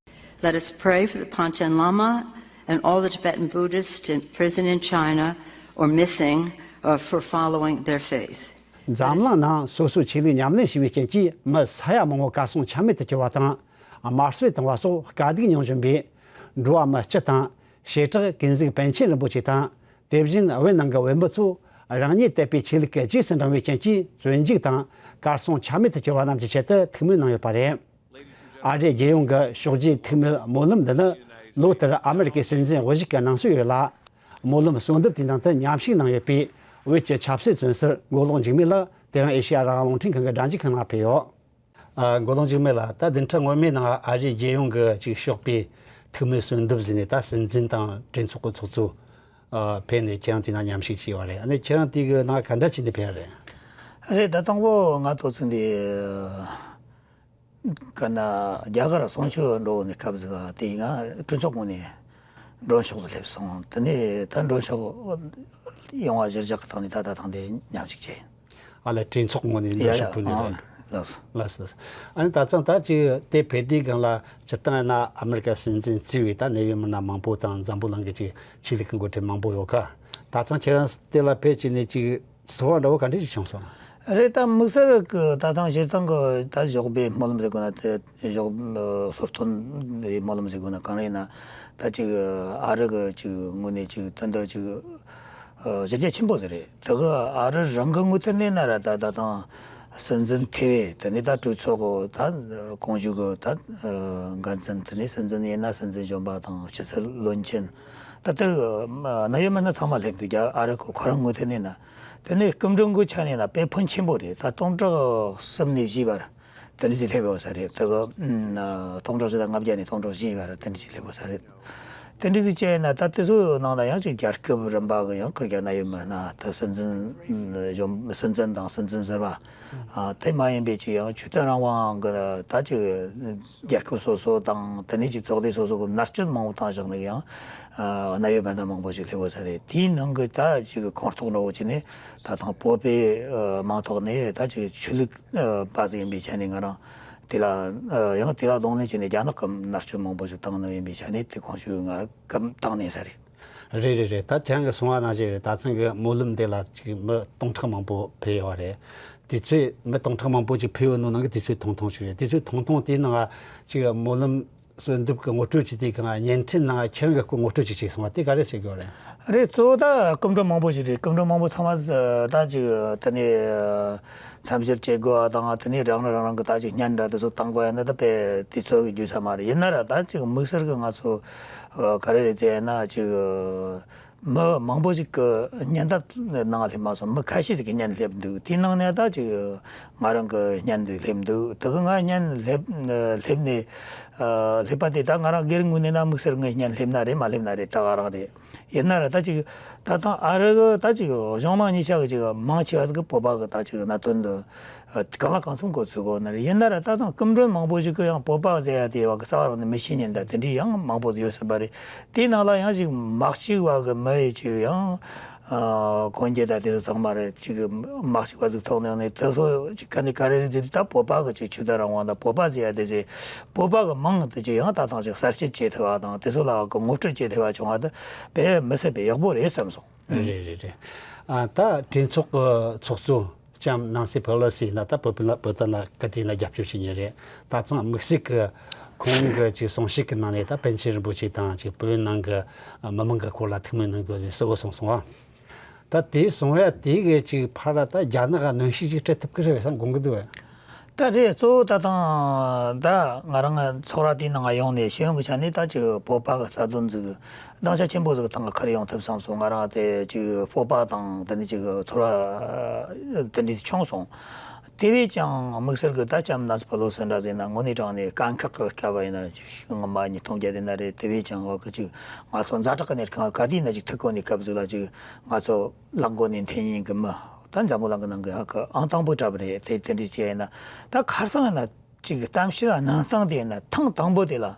Let us pray for the Panchen Lama and all the Tibetan Buddhists in prison in China or missing uh, for following their faith. འཛམ་གླིང་ནང་སོ་སོའི་ཆོས་ལུགས་ཉམས་ལེན་བྱས་པའི་རྐྱེན་གྱིས་མི་ས་ཡ་མང་པོ་གར་སོང་ཆ་མེད་དུ་གྱུར་བ་དང་། དམར་གསོད་བཏང་བ་སོགས་དཀའ་སྡུག་མྱོང་བཞིན་པའི་འགྲོ་བ་མི་སྤྱི་དང་། བྱེ་བྲག་ཀུན་གཟིགས་པཎ་ཆེན་རིན་པོ་ཆེ་དང་། དེ་བཞིན་བོད་ནང་གི་བོད་མི་ཚོ་རང་ཉིད་དད་པའི་ཆོས་ལུགས་ཀྱི་རྗེས་སུ་འབྲང་བའི་རྐྱེན་གྱིས་བཙོན་འཇུག་དང་གར་སོང་ཆ་མེད་དུ་གྱུར་བ་རྣམས་ཀྱི་ཆེད་དུ་ཐུགས་སྨོན་གནང་ཡོད་པ་རེད། ཨ་རིའི་རྒྱལ་ཡོངས་ཀྱི་ཕྱོགས་བསྡུས་ཐུགས་སྨོན་སྨོན་ལམ་འདི་ནི་ལོ་ལྟར་ཨ་མི་རི་ཀའི་སྲིད་འཛིན་དབུ་བཞུགས་ཀྱི་གནང་སྲོལ་ཡོད་ལ། སྨོན་ལམ་གསོལ་འདེབས་དེའི་ནང་དུ་མཉམ་ཞུགས་གནང་ཡོད་པའི་བོད་ཀྱི་ཆབ་སྲིད་བཙོན་ཟུར་མགོ་ལོག་འཇིགས་མེད་ལགས་དེ་རིང་ཨེ་ཤེ་ཡ་རང་དབང་རླུང་འཕྲིན་ཁང་གི་སྒྲ་འཇུག་ཁང་ནང་ཕེབས་ཡོད། ཨ། མགོ་ལོག་འཇིགས་མེད་ལགས། ད་བདུན་ཕྲག་སྔོན་མའི་ནང་ཨ་རིའི་རྒྱལ་ཡོངས་ཀྱི་ཅིག་ཕྱོགས་པའི་ཐུགས་སྨོན་གསོལ་འདེབས་ཟེར་ནས་ད་སྲིད་འཛིན་དང་གྲོས་ཚོགས་ཀྱི་ཚོགས་གཙོ། ཨ། ཕེབས་ནས་ཁྱེད་རང་དེའི་ནང་མཉམ་ཞུགས་བྱས་པ་རེད། ཨ་ནི་ཁྱེད་རང་དེ་གི་ནང་ག་འདྲ་བྱས་ནས་ཕེབས་པ་རེད། རེད། ད་དང་པོ་ང་ཐོག་ཚུན་དེ་ག་ན་རྒྱ་གར་གསུང་ཆོས་འགྲོ་ནས་སྐབས་ཟིག་དེ་ཡིན་ང་གྲོས་ཚོགས་ངོས་ནས་མགྲོན་ཤོག་ཏུ་སླེབས་སོང་། དེ་ནས་ད་མགྲོན་ཤོག་ཡོང་བ་གཞིར་བཞག་གི་ཐོག་ནས་ད་ད་ཐེངས་དེ་མཉམ་ཞུགས་བྱས་ཡིན། ཨ་ལས། གྲོས་ཚོགས་ངོས་ནས་ཡ་འགྲོ་ཡ་ཤོག་ཕུལ་ནས་ཨང་རེད། ལགས་སོ། ལགས་སོ། ལགས་སོ། ཨ་ནི་ད་ཐེངས་ད་ཅིག་དེ་ཕེབས་དུས་སྒང་ལ་སྤྱིར་བཏང་ཡིན་ན་ཨ་མི་རི་ཀ་སྲིད་འཛིན་གཙོས་པའི་ད་གནད་ཡོད་མི་སྣ་མང་པོ་དང་འཛམ་བུ་གླིང་གི་ཅིག་ཆོས་ལུགས་ཀྱི་འགོ་ཁྲིད་མང་པོ་ཡོད་ཀ། ད་ཐེངས་ཁྱེད་རང་དེ་ལ་ཕེབས་བྱས་ནས་ཅིག་ཚོར་བ་འདྲ་བོ་ག་འདྲ་ཞིག་བྱུང་སོང་། རེད། ད་དམིགས་བསལ་གྱི་ད་ཐེངས་སྤྱིར་བཏང་གི་ད་ཞོགས་པའི་སྨོན་ལམ་ཟེར་དགོས་ན། དེ་ཞོགས་སོར་ཐོན་པའི་སྨོན་ལམ་ཟེར་དགོས་ན། གང་རེད་ན་ད་ཅིག་ཨ་རི་གི་ཅིག་ངོས་ནས་ཅིག་ད་འདི་ཅིག་ཨ་གཞི་རྒྱ་ཆེན་པོ་ཟིག་རེད། དེ་གི་ཨ་རི་རང་གི་ངོས་ཐད་ནས་ན་ར་ད་ད་ཐེངས་སྲིད་འཛིན་ཐེ་བའི་དེ་ནས་ད་གྲོས་ཚོགས་གི་ད་གོང་ཞུགས་གི་ད་འགན་འཛིན། དེ་ནས་སྲིད་འཛིན་ཡིན་ན་སྲིད་འཛིན་གཞོན་པ་དང་ཕྱི་སྲིད་བློན་ཆེན། ད་ལྟ་གནད་ཡོད་མི་སྣ་ཚང་མ་སླེབས་འདུག་རྒྱ་ཨ་རི་ཁོ་ཁོ་རང་ངོས་ཐད་ནས་ན། དེ་ནས་སྐུ་མགྲོན་གྱི་ཆ་ནས་ན་དཔེ་ཕོན་ཆེན་པོ་རེད། ད་སྟོང་ཕྲག་གསུམ་ནས་བཞི་བར་དེ་འདྲ་ཅིག་སླེབས་ཡོད་ས་རེད། དེ་གི་སྟོང་ཕྲག་བཞི་དང་ལྔ་བརྒྱ་ནས་སྟོང་ཕྲག་བཞི་བར་དེ་འདྲ་ཅིག་སླེབས་ཡོད་ས་རེད། དེ་འདྲ་ཟིག་བྱས་ན་ད་དེ་ཚོའི་ནང་ལ་ཡང་ཅིག་རྒྱལ་ཁབ་རིམ་པ་གི་ཡང་ཁུར་ག་ན་ཡོད་མི་སྣ་ད་སྲིད་འཛིན་གཞོན་སྲིད་འཛིན་དང་སྲིད་འཛིན་ཟུར་པ། ཨ། དེ་མ་ཡིན་པའི་ཅིག་ཡང་ཆོས་དད་རང་དབང་གི་ད་ཅིག་རྒྱལ་ཁབ་སོ་སོ་དང་དེ་ནས་ཅིག་ཚོགས་སྡེ་སོ་སོ་གི་མནར་གཅོད་མང་པོ་བཏང་བཞག་ནས་ཡང་། ཨ། གནད་ཡོད་མི་སྣ་མང་པོ་ཞིག་སླེབས་ཡོད་ས་རེད། དེའི་ནང་གི་ད་ཅིག་ཁོངས་གཏོགས་འདྲ་བོ་བྱས་ནས་ད་ཐེངས་བོད་པའི་ཨ་མིང་ཐོག་ནས་ད་ཅིག་ཆོས་ལུགས་ཨ་པ་ཟིག་ཡིན་པའི་ཆ་ནས་ང་རང་དེ་ལ་ཨ་ཡང་དེ་ལ་གདོང་ལེན་བྱས་ནས་རྒྱ་ནག་གི་མནར་གཅོད་མང་པོ་ཞིག་བཏང་ནི་ཡིན་པའི་ཆ་ནས་དེ་གོང་ཞུས་ང་སྐབས་བཏང་ནས་ས་རེད། རེད་རེད་རེད། ད་ཁྱེད་རང་གིས་གསུངས་པ་ནང་བཞིན་རེད། ད་ཐེངས་ཀྱི་སྨོན་ལམ་འདི་ལ་ཅིག་མི་སྟོང་ཕྲག་མང་པོ་ཕེབས་ཡོད་རེད། དུས་ཚོད་མི་སྟོང་ཕྲག་མང་པོ་ཅིག་ཕེབས་ཡོད་ནོ་ནང་གི་དུས་ཚོད་ཐུང་ཐུང་ཞིག་རེད། དུས་ཚོད་ཐུང་ཐུང་དེའི་ནང་ཅིག་སྨོན་ལམ་གསོལ་འདེབས་ཀྱི་ངོ་སྤྲོད་ཅིག་དེའི་སྒང་བརྙན་འཕྲིན་ནང་ཁྱེད་རང་གིས་ཁོ་ངོ་སྤྲོད་ཅིག་བྱས་སོང་བ་དེ་ག་རེ་ཟེར་དགོས་རེད། རེད། གཙོ་བོ་ད་སྐུ་མགྲོན་མང་པོ་ཞིག་རེད། སྐུ་མགྲོན་མང་པོ་ཚང་མ་ད་ཅིག་དེ་ནས་འཚམས་ཞིབ་བྱེད་དགོས་པ་དང་དེ་ནས་རང་རང་རང་རང་གི་ད་ཅིག་བརྙན་འདྲ་དེ་ཚོ་བཏང་དགོས་ཡ་ནི་ད་དཔེ་དུས་ཚོད་ཀྱི་རྒྱུས་ས་མ་རེད། ཡིན་ན་ར་ད་ཅིག་དམིགས་བསལ་གྱི་ང་ཚོ་ག་རེ་རེད་ཟེར་ན་ཅིག་མི་མང་པོ་ཞིག་གི་བརྙན་ད་ནང་སླེབས་མ་སོང་། མི་ཁ་ཤས་ཤིག་གི་བརྙན་སླེབས་འདུག་དེའི་ནང་ནས་ད་ཅིག་ང་རང་གི་བརྙན་འདི་སླེབས་འདུག་དེ་གི་ང་བརྙན་སླེབས་སླེབས་ནས་སླེབས་པ་དེ་ད་ང་རང་སྒེར་ངོས་ནས་ན་དམིགས་བསལ་ངའི་བརྙན་སླེབས་ན་རེད་མ་སླེབས་ན་རེད་ད་ག་རང་རེད། ཡིན་ན་ར་ད་ཅིག་ད་དང་ཨ་རི་གི་ད་ཅིག་གཞུང་མང་གཉིས་ཆ་གི་ཅིག་མང་ཆེ་བ་ཟིག་གི་བོད་པ་གི་ད་ཅིག་གནད་དོན་འདི་གང་ལ་གང་འཚམ་གོ་ཚུལ་གོ་ན་རེད། ཡིན་ན་ར་ད་དང་སྐུ་མགྲོན་མང་པོ་ཞིག་གི་ཡང་བོད་པ་ཟེར་ཡ་དེ་བ་གི་རྩ་བ་རང་ནས་མི་ཤེས་ཉན་ད་དེ་འདྲའི་ཡང་མང་པོ་ཡོད་སྲིད་པ་རེད། དེའི་ནང་ལ་ཡང་ཅིག་མ་གཅིག་བ་གི་མི་ཡི་ཅིག་ཡང་གོན་རྒྱུ་ད་དེ་ཚོ་ཚང་མ་རེད། ཅིག་མ་གཅིག་བ་ཟིག་ཐོག་ནས་ནས་དེ་ཚོ་ཅིག་ག་ནས་ག་རེ་རེད་ཟེར་དུས་ད་བོད་པ་གི་ཅིག་ཆོས་དད་རང་དབང་དང་བོད་པ་ཟེར་ཡ་དེ་ཟེར་བོད་པ་གི་མིང་དེ་ཅིག་ཡང་ད་ཐེངས་ཅིག་གསལ་བཤད་བྱེད་ཐུབ་པ་དང་དེ་ཚོ་ལ་གི་ངོ་སྤྲོད་བྱེད་ཐུབ་པ་བྱུང་བ་དེ་དཔེ་མི་སྲིད་པའི་ཡག་པོ་རེད་བསམ་སོང་། རེད་རེད་རེད། ཨ། ད་གྲོས་ཚོགས་ཀྱི་ཚོགས་གཙོ་ལྕམ་ནན་སི་ཕེ་ལོ་སི་ཡིན་ན་ད་བོད་དོན་ལ་བོད་དོན་ལ་སྐུ་དེ་ལ་རྒྱབ་སྐྱོར་བྱེད་མཁན་རེད། ད་ཐེངས་དམིགས་བསལ་གྱི་ཁོང་གི་ཅིག་གསུང་བཤད་ཀྱི་ནང་ནས་ད་པཎ་ཆེན་རིན་པོ་ཆེ་དང་ཅིག་བོད་ནང་གི་མི་མང་གི་སྐོར་ལ་ཐུགས་སྨོན་གནང་དགོས་ཟེར་གསལ་བོ་གསུངས་སོང་བ། ད་དེ་གསུང་བ་དེ་གི་ཅིག་ཕར་ད་རྒྱ་ནག་ག་གནོན་ཤུགས་ཅིག་སྤྲད་ཐུབ་ཀྱི་རེད་བསམ་དགོངས་ཀྱི་འདུག་བས། ད་རེད། གཙོ་བོ་ད་དང་ད་ང་རང་ཚོགས་ར་དེའི་ནང་ཡོང་ནས་ཤེས་ཡོན་གྱི་ཆ་ནས་ད་ཅིག་བོད་པ་གི་རྩ་དོན་ཟིག་སྡིངས་ཆ་ཆེན་པོ་ཟིག་ཐང་ག་ཁར་ཡོང་ཐུབ་བསམ་སོང་། ང་རང་དེ་ཅིག་བོད་པ་དང་དེ་ནས་ཅིག་ཚོར་བ་དེ་འདྲ་བྱུང་སོང་། དེ་བས་ཀྱང་དམིགས་བསལ་གྱི་ད་ལྕམ་ནན་སི་ཕེ་ལོ་སི་འདྲ་ཟེར་ན་དངོས་གནས་དྲང་ནས་དཀའ་ཁག་གི་སྐབས་ཡིན་ན་ཅིག་ངོ་མ་ཉིས་སྟོང་བརྒྱད་དེ་ན་རེད། དེ་བས་ཀྱང་བ་གི་ཅིག་ང་ཚོ་ཛ་དྲག་གི་གནས་སྟངས་ག་དུས་ན་ཅིག་ཐུག་གོ་ནས་སྐབས་ཟིག་ལ་ཅིག་ང་ཚོ་ལག་མགོ་ནས་འཐེན་ཡིན་གི་མི་ད་འཛམ་བུ་གླིང་གི་ནང་གི་ཧ་གི་ཨང་དང་པོ་འདྲ་བ་རེད། དེ་དེ་འདྲ་བྱས་ཡིན་ན་ད་ཁར་སང་ཡིན་ན་ཅིག་གཏམ་བཤད་གནང་སྟངས་དེ་ཡིན་ན་ཐེངས་དང་པོ་དེ་ལ་